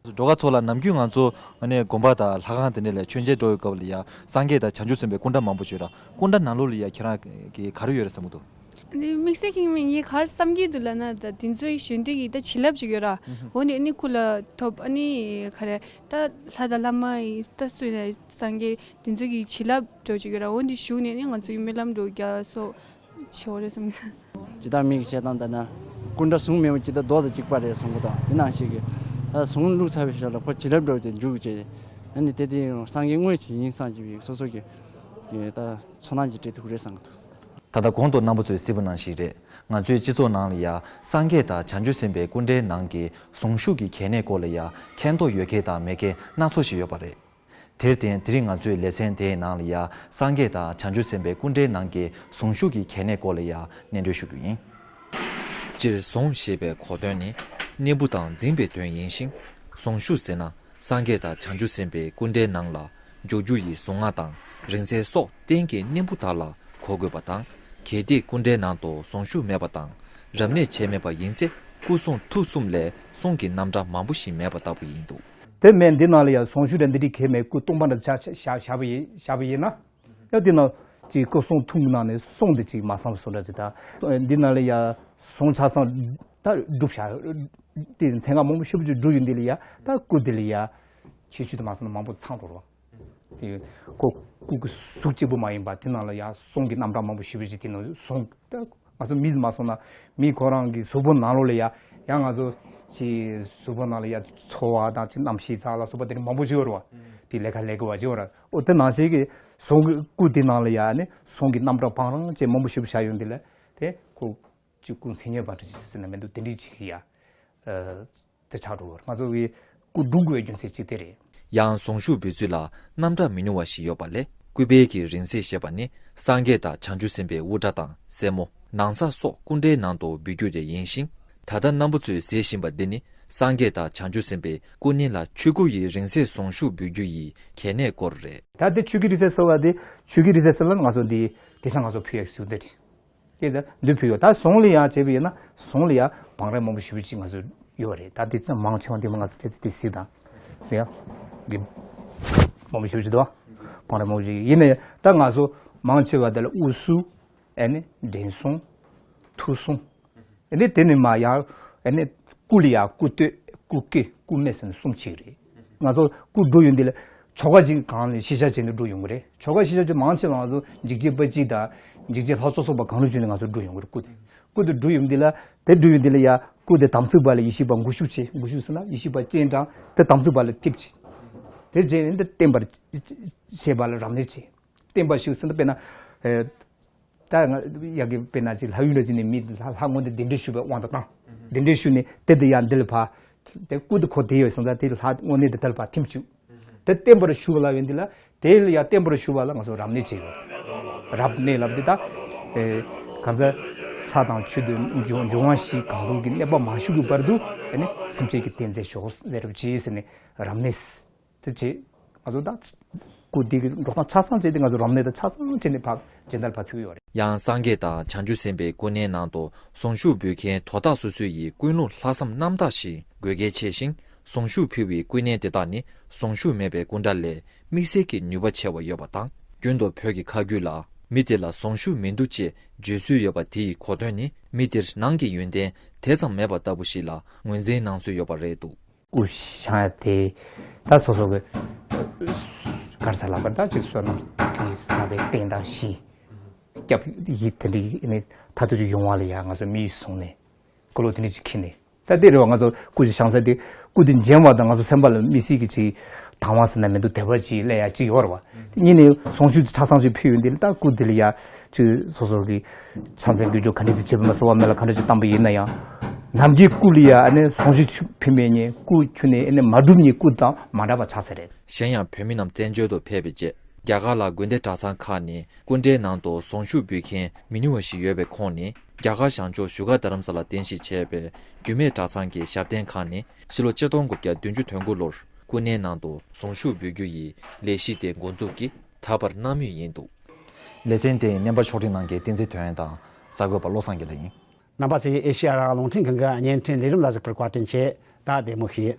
སྒྲོལ་དཀར་ཚོ་ལགས། ནམ་རྒྱུན་ང་ཚོ་ཨ་ནི་དགོན་པ་དང་ལྷ་ཁང་དེ་འདྲ་ལ་མཆོད་མཇལ་འགྲོ་བའི་སྐབས་ལ་ཡ་སངས་རྒྱས་དང་བྱང་ཆུབ་སེམས་དཔའི་སྐུ་འདྲ་མང་པོ་ཡོད་ར། སྐུ་འདྲ་ནང་ལོགས་ལ་ཡ་ཁྱེད་རང་གི་ག་རེ་ཡོད་རེད་བསམ་གྱི་འདུག་དམིགས་བསལ་གྱི་མིན། ངས་ག་རེ་བསམ་གྱི་འདུག་ལབ་ན། ད་དེ་ཚོའི་གཞོན་དུས་ཀྱི་ད་བྱིན་རླབས་ཅིག་ཡོད་ར། འོ་ནི་ཨ་ནི་སྐུ་ལ་ཐོབ། ཨ་ནི་ག་རེ་ད་ལྷ་དང་ལྷ་མ་ཡིན་ད་སུ་ཡིན་ན་སངས་རྒྱས་དེ་ཚོ་གི་བྱིན་རླབས་འདྲ་ཅིག་ཡོད་ར། འོ་འདི་ཞུགས་ནས་ནི་ང་ཚོའི་སྨོན་ལམ་འགྲོ་རྒྱ་སོགས་བྱེད་འོ་རེད་བསམ་གྱི། ཇི་ལྟར་མིག་གིས་བྱས་དང་ལྟ་ན། སྐུ་འདྲ་གཟུགས་མེད་པ་ཇི་ལྟར་མདོག་དང་གཅིག་པ་རེད་གསུང་གི་འདུག་དེ་ནང་བཞིན་གྱི་ད་གཟུངས་བླུགས་ཚར་བའི་ཞོར་ལ་ཁོ་བྱིན་རླབས་འདྲ་བོ་དེ་འཇུག་བྱས། ཨ་ནི་དེ་དེ་སངས་རྒྱས་དངོས་ཅིག་ཡིན་བསམ་གྱི་བའི་སོ་སོ་གི་ད་ཚོར་སྣང་ཅིག་སྤྲད་ཐུབ་ཀྱི་རེད་བསམ་གྱི་འདུག་ད་ལྟ་གོང་དུ་རྣམ་པ་ཚོས་གཟིགས་པ་ནང་བཞིན་རེད། ང་ཚོའི་སྤྱི་ཚོགས་ནང་ལ་ཡང་སངས་རྒྱས་དང་བྱང་ཆུབ་སེམས་དཔའི་སྐུ་འདྲའི་ནང་གི་གཟུངས་གཞུག་གི་གལ་གནད་སྐོར་ལ་ཡང་མཁྱེན་རྟོགས་ཡོད་མཁན་དང་མེད་མཁན་སྣ་ཚོགས་ཤིག་ཡོད་པ་རེད། དེར་བརྟེན་དེ་རིང་ང་ཚོའི་ལེ་ཚན་དེའི་ནང་ལ་ཡང་སངས་རྒྱས་དང་བྱང་ཆུབ་སེམས་དཔའི་སྐུ་འདྲའི་ནང་གི་གཟུངས་གཞུག་གི་གལ་གནད་སྐོར་ལ་ཡང་སྙན་སྒྲོན་ཞུ་རྒྱུ་ཡིན། སྤྱིར་གཟུངས་ཞེས་པའི་གོ་དོན་ནི་སྙིང་པོ་དང་འཛིན་པའི་དོན་ཡིན་ཞིང་། གཟུངས་གཞུག་ཟེར་ན། སངས་རྒྱས་དང་བྱང་ཆུབ་སེམས་དཔའི་སྐུ་འདྲའི་ནང་ལ་འཇུག་རྒྱུ་ཡི་གཟུངས་སྔགས་དང་རིང་བསྲེལ་སོགས་རྟེན་གྱི་སྙིང་པོ་དག་ལ་གོ་དགོས་པ་དང་། གལ་ཏེ་སྐུ་འདྲའི་ནང་དུ་གཟུངས་གཞུག་མེད་པ་དང་རབ་གནས་བྱས་མེད་པ་ཡིན་ཚེ་སྐུ་གསུང་ཐུགས་གསུམ་ལས་གསུང་གི་རྣམ་གྲངས་མང་པོ་ཞིག་མེད་པ་ལྟ་བུ་ཡིན་འདུག་དེ་མིན་འདི་ནང་ལ་ཡང་གཟུངས་གཞུག་འདྲ་འདི་རིགས་གལ་མེད། སྐུ་སྟོང་པ་འདྲ་བཞག་བཞག་བཞག་པ་ཡིན་བཞག་པ་ཡིན་ན། ཡང་འདི་ནང་ཅིག་སྐུ་གསུང་ཐུགས་ནང་ནས་གསུང་འདི་ཅིག་མ་ཚང་བ་བཟོ་འདྲ་ཅིག་དང་། འདི་ནང་ལ་ཡང་གཟུངས་ཆ་ཚང་ད་སྒྲུབ་བྱ་དེ་མཚན་སྔགས་མང་པོ་ཞེ་པོ་ཅིག་སྒྲུབ་ཡོང་དུས་ལ་ཡ་ད་སྐུ་དེ་ལ་ཡ་ཁྱད་ཆོས་དེ་མ་སོང་ན་མང་པོ་ཚང་འགྲོ་རོགས། དེ་ཁོ་སྐུ་གི་གཟུགས་གཅིག་པུ་མ་ཡིན་པ་དེ་ནང་ལ་ཡ་གཟུངས་ཀྱི་རྣམ་གྲངས་མང་པོ་ཞེ་པོ་ཅིག་དེ་ནང་གཟུངས་ད་ང་ཚོ་མི་མ་སོང་ན་མི་ཁོ་རང་གི་གཟུགས་པོ་ནང་ལོགས་ལ་ཡ་ཡང་ང་ཚོ་ཅིག་གཟུགས་པོ་ནང་ལ་ཡ་ཚོར་བ་དང་ཅིག་རྣམ་ཤེས་དག་ལ་སོགས་པ་དེ་འདྲ་མང་པོ་ཅིག་ཡོད་རེད་བ། དེ་ལས་ཀ་ལས་དགོས་པ་ཅིག་ཡོད་རེད། འོ་དེ་ནང་བཞིན་གྱི་གཟུངས་ཀྱི་སྐུ་དེ་ནང་ལ་ཡ་ནི་གཟུངས་ཀྱི་རྣམ་གྲངས་བང་རིམ་ཅན་མང་པོ་ཞེ་པོ་བཞག་ཡོང་དུས་ལ་དེ་ཁོ། ཅིག་སྐུ་མཚན་སྙན་པ་འདྲ་ཞིག་ཟེར་ན་མི་འདུག་དེ་འདྲའི་ཅིག་ཡ། ཨ། དེ་ཆགས་འགྲོ་བར་ང་ཚོ་བའི་སྐུ་སྒྲུབ་དགོས་པའི་རྒྱུ་མཚན་གཅིག་དེ་རེད། ཡང་གཟུངས་གཞུག་འབུལ་ཚུལ་ལ་རྣམ་གྲངས་མི་ཉུང་བ་ཞིག་ཡོད་པ་ལས་སྐུད་པའི་གི་རིང་བསྲེལ་ཞེས་པ་ནི་སངས་རྒྱས་དང་བྱང་ཆུབ་སེམས་དཔའི་དབུ་སྐྲ་དང་སེན་མོ། ནང་གསེས་སོགས་སྐུ་འདྲའི་ནང་དུ་འབུལ་རྒྱུ་དེ་ཡིན་ཞིང་། ད་ལྟ་རྣམ་པ་ཚོས་གཟིགས་བཞིན་པ་འདི་ནི་སངས་རྒྱས་དང་བྱང་ཆུབ་སེམས་དཔའི་སྐུ་བརྙན་ལ་ཆོས་སྐུ་ཡི་རིང་བསྲེལ་གཟུངས་གཞུག་འབུལ་རྒྱུ་ཡི་གལ་གནད་སྐོར་རེད། ད་དེ་ཆོས་ཀྱི་རིང་བསྲེལ་ཟེར་བ་དེ་ཆོས་ཀྱི་རིང་བསྲེལ་ཟེར་ལ་ང་ཚོ་འདི་དེང་སང་ང་ཚོ་ཕུལ་ཡག་ཟེར་དེ་རེད། དེ་ཚོ་འདི་ཕུལ་ཡོད། ད་གཟུངས་ལ་ཡང་བྱས་པ་ཡིན་ན་གཟུངས་ལ་ཡང་བང་རིམ་མང་པོ་ཞེ་པོ་ཅིག་ང་ཚོ་ཡོད་རེད། ད་དེ་ཚོ་མང་ཆེ་བ་འདི་མ་ང་ཚོ་དེ་ཚོ་དེ་གཟིགས་དང་། ཡ། འདི་མང་པོ་ཞེ་པོ་ཅིག་འདུག་བ། བང་རིམ་མང་པོ་ཞིག་ཡིན་ནའི་ད་ང་ཚོ་མང་ཆེ་བ་དེ་ལ་དབུ་གསུམ། ཨ་ནི་དྲན་གསུམ། ཐུགས་གསུམ། ཨ་ནི་དེ་ནི་མ་ཡང་ཨ་ནི་སྐུ་ལ་ཡང་སྐུ་སྟོད་སྐུ་སྐེ་སྐུ་སྨད་ཟེར་ནས་གསུམ་ཅིག་རེད། ང་ཚོ་སྐུ་སྒྲུབ་ཡོང་དུས་ལ་ཆོ་ག་ཅིག་གང་ལ་ཤེས་བྱ་བྱས་ནས་སྒྲུབ་ཡོང་གི་རེད། ཆོ་ག་ཤེས་བྱ་ཅིག་མང་ཆེ་བ་ང་ཚོ་འཇིགས་བྱེད་དཔལ་གྱིས་དང་འཇིགས་བྱེད་ལྷ་མཆོག་གསུམ་པ་གང་རུང་བྱས་ནས་ང་ཚོ་སྒྲུབ་ཡོང་གི་རེད། སྐུ་དེ་སྐུ་དེ་སྒྲུབ་ཡོང་དུས་ལ་དེ་སྒྲུབ་ཡོང་དུས་ལ་ཡང་སྐུ་དེ་དམ་ཚིག་པ་ལ་ཡེ་ཤེས་པ་མགོ་གཞུག་བྱེད། མགོ་གཞུག་ཟེར་ན་ཡེ་ཤེས་པ་སྤྱན་དྲངས་དེ་དམ་ཚིག་པ་ལ་ཐིམ་བྱེད། དེ་རྗེས་ནས་འདི་བརྟན་པར་བྱེད་པ་ལ་རབ་གནས་བྱེད། བརྟན་པར་བཞུགས་ཟེར་ན་དཔེར་ན། ད་ང་ཡ་གི་དཔེར་ན་ཅིག་ལྷ་ཡུལ་ལ་ཕྱིན་ནས་མི་ལྷ་ལྷ་དངོས་གནས་གདན་འདྲེན་ཞུ་བའི་དབང་དུ་བཏང་། གདན་འདྲེན་ཞུས་ནས་དེ་དེ་ཡང་འདི་ལ་ཕར། དེ་སྐུ་དེ་ཁོ་དེ་ཡོད་སོང་ཙང་དེ་ལྷ་དངོས་གནས་དེ་དེ་ལ་ཕར་ཐིམ་བྱུང་། དེ་བརྟན་པར་ཞུ་བ་ལ་ཡོད་འདི་ལ་དེ་ལ་ཡང་བརྟན་པར་ཞུ་བ་ལ་ང་ཚོ་རབ་གནས་བྱེད་ཡོད། རབ་གནས་ལབ་འདི་ད། ཨེ། གང་ཟག་ས་དང་ཆུ་དུ་འབྱུང་འབྱུང་བ་བཞི་གང་རུང་གི་གནས་པ་མ་ཞུགས་ཀྱི་བར་དུ་ཨ་ནི་སེམས་ཅན་གྱི་རྟེན་རྫས་ཞོག་ཟེར་བ་ཅི་ཟེར་ནས་རབ་གནས། དེ་རྗེས་ང་ཚོ་ད་སྐུ་དེ་གི་འགྲོ་སྟངས་ཆ་ཚང་བྱས་ཏེ་ང་ཚོ་རབ་གནས་དང་ཆ་ཚང་བྱས་ནས་ཕར་སྦྱིན་བདག་ཕར་ཕུལ་ཡོད་རེད། ཡང་སངས་རྒྱས་དང་བྱང་ཆུབ་སེམས་དཔའི་སྐུ་བརྙན་ནང་དུ་གཟུངས་གཞུག་འབུལ་མཁན་དོ་བདག་སོ་སོ་ཡི་ཀུན་སློང་ལྷག་བསམ་རྣམ་དག་ཞིག་དགོས་གལ་ཆེ་ཞིང་། གཟུངས་གཞུག་ཕུལ་བའི་སྐུ་བརྙན་དེ་དག་ནི་གཟུངས་གཞུག་མེད་པའི་སྐུ་འདྲ་ལས་དམིགས་བསལ་གྱི་ནུས་པ་ཆེ་བ་ཡོད་པ་དང་། རྒྱུན་དུ་བོད་ཀྱི་ཁ་རྒྱུན་ལ་མི་དེ་ལ་གཟུངས་གཞུག་མི་འདུག་ཅེས་བརྗོད་སྲོལ་ཡོད་པ་དེ་ཡི་གོ་དོན་ནི་མི་དེར་ནང་གི་ཡོན་ཏན་དེ་ཙམ་མེད་པ་ལྟ་བུ་ཞིག་ལ་ངོས་འཛིན་གནང་སྲོལ་ཡོད་པ་རེད་འདུག་སྐུ་བཞེངས་ཡ་དེ་ད་སོ་སོ་གི་གར་ས་ལ་བར་ད་ཅིག་བསོད་ནམས་ཀྱི་བཟང་བའི་རྟེན་དང་བཞི་སྐྱབས་ཡིད་དེ་འདྲའི་ནི་མཐར་ཐུག་ཅིག་ཡོང་བ་ལ་ཡ་ང་ཚོ་མི་ཡིས་བཟུང་ནས་སྐུ་ལོ་དེ་འདྲ་ཅིག་འཁྱེར་ནས་ད་དེ་རེད་བ། ང་ཚོ་སྐུ་ཅིག་བཞེངས་ས་དེ་སྐུ་དེ་བཞེངས་པ་དང་ང་ཚོ་སེམས་པ་ལ་དམིགས་བསལ་གྱི་ཅིག་དང་བ་ཟེར་ན་མི་འདུག་དད་པ་ཅིག་སླེབས་ཡ་ཅིག་ཡོད་རེད་བ། གཉིས་ནས་གཟུངས་གཞུག་ཆ་ཚང་ཞིག་ཕུལ་ཡོང་དུས་ལ་ད་སྐུ་དེ་ལ་ཡ་ཅིག་སོ་སོ་གི་ཕྱག་འཚལ་འདོན་ཆོག་ག་འདྲ་ཅིག་བྱེད་པ་མ་གསོལ་བ་མེད་ལ་ག་འདྲ་ཅིག་བཏང་པ་ཡིན་ན་ཡང་། ནམ་རྒྱུན་སྐུ་ལ་ཡ་ཨ་ནི་གཟུངས་གཞུག་ཕུལ་མེད་ཉིན་སྐུ་ཁྱོན་ནས་ཨ་ནི་མ་གྲུབ་ཉིན་སྐུ་དང་མ་འདྲ་བ་ཆགས་ས་རེད། གཞན་ཡང་བོད་མི་རྣམས་བཙན་བྱོལ་དུ་ཕེབས་པའི་རྗེས་རྒྱ་གར་ལ་དགོན་སྡེ་གྲྭ་ཚང་ཁག་ནས་སྐུ་འདྲའི་ནང་དུ་གཟུངས་གཞུག་འབུལ་མཁན་མི་ཉུང་བ་ཞིག་ཡོད་པའི་ཁོངས་ནས་རྒྱ་གར་བྱང་ཕྱོགས་བཞུགས་སྒར་རྡ་རམ་ས་ལ་རྟེན་གཞི་བྱས་པའི་རྒྱུད་སྨད་གྲྭ་ཚང་གི་ཞབས་བརྟན་ཁང་ནས་ཕྱི་ལོ་ཆིག་སྟོང་དགུ་བརྒྱ་བདུན་ཅུ་དོན་དགུ་ལོར་སྐུ་བརྙན་ནང་དུ་གཟུངས་གཞུག་འབུལ་རྒྱུ་ཡི་ལས་གཞི་དེ་འགོ་འཛུགས་ཀྱིས་ད་བར་གནང་མུས་ཡིན་འདུག་ལེ་ཚན་དེ་ཡི་སྙན་པ་ཕྱོགས་སྒྲིག་གནང་མཁན་བསྟན་འཛིན་དོན་དང་གསར་འགོད་པ་བློ་བཟང་དགེ་ལེགས་ཡིན། རྣམ་པ་ཚོས་ཨེ་ཤེ་ཡ་རང་དབང་རླུང་འཕྲིན་ཁང་གི་བརྙན་འཕྲིན་ལས་རིམ་ལ་གཟིགས་པར་བཀའ་དྲིན་ཆེ། ད་བདེ་མོ་བྱོས།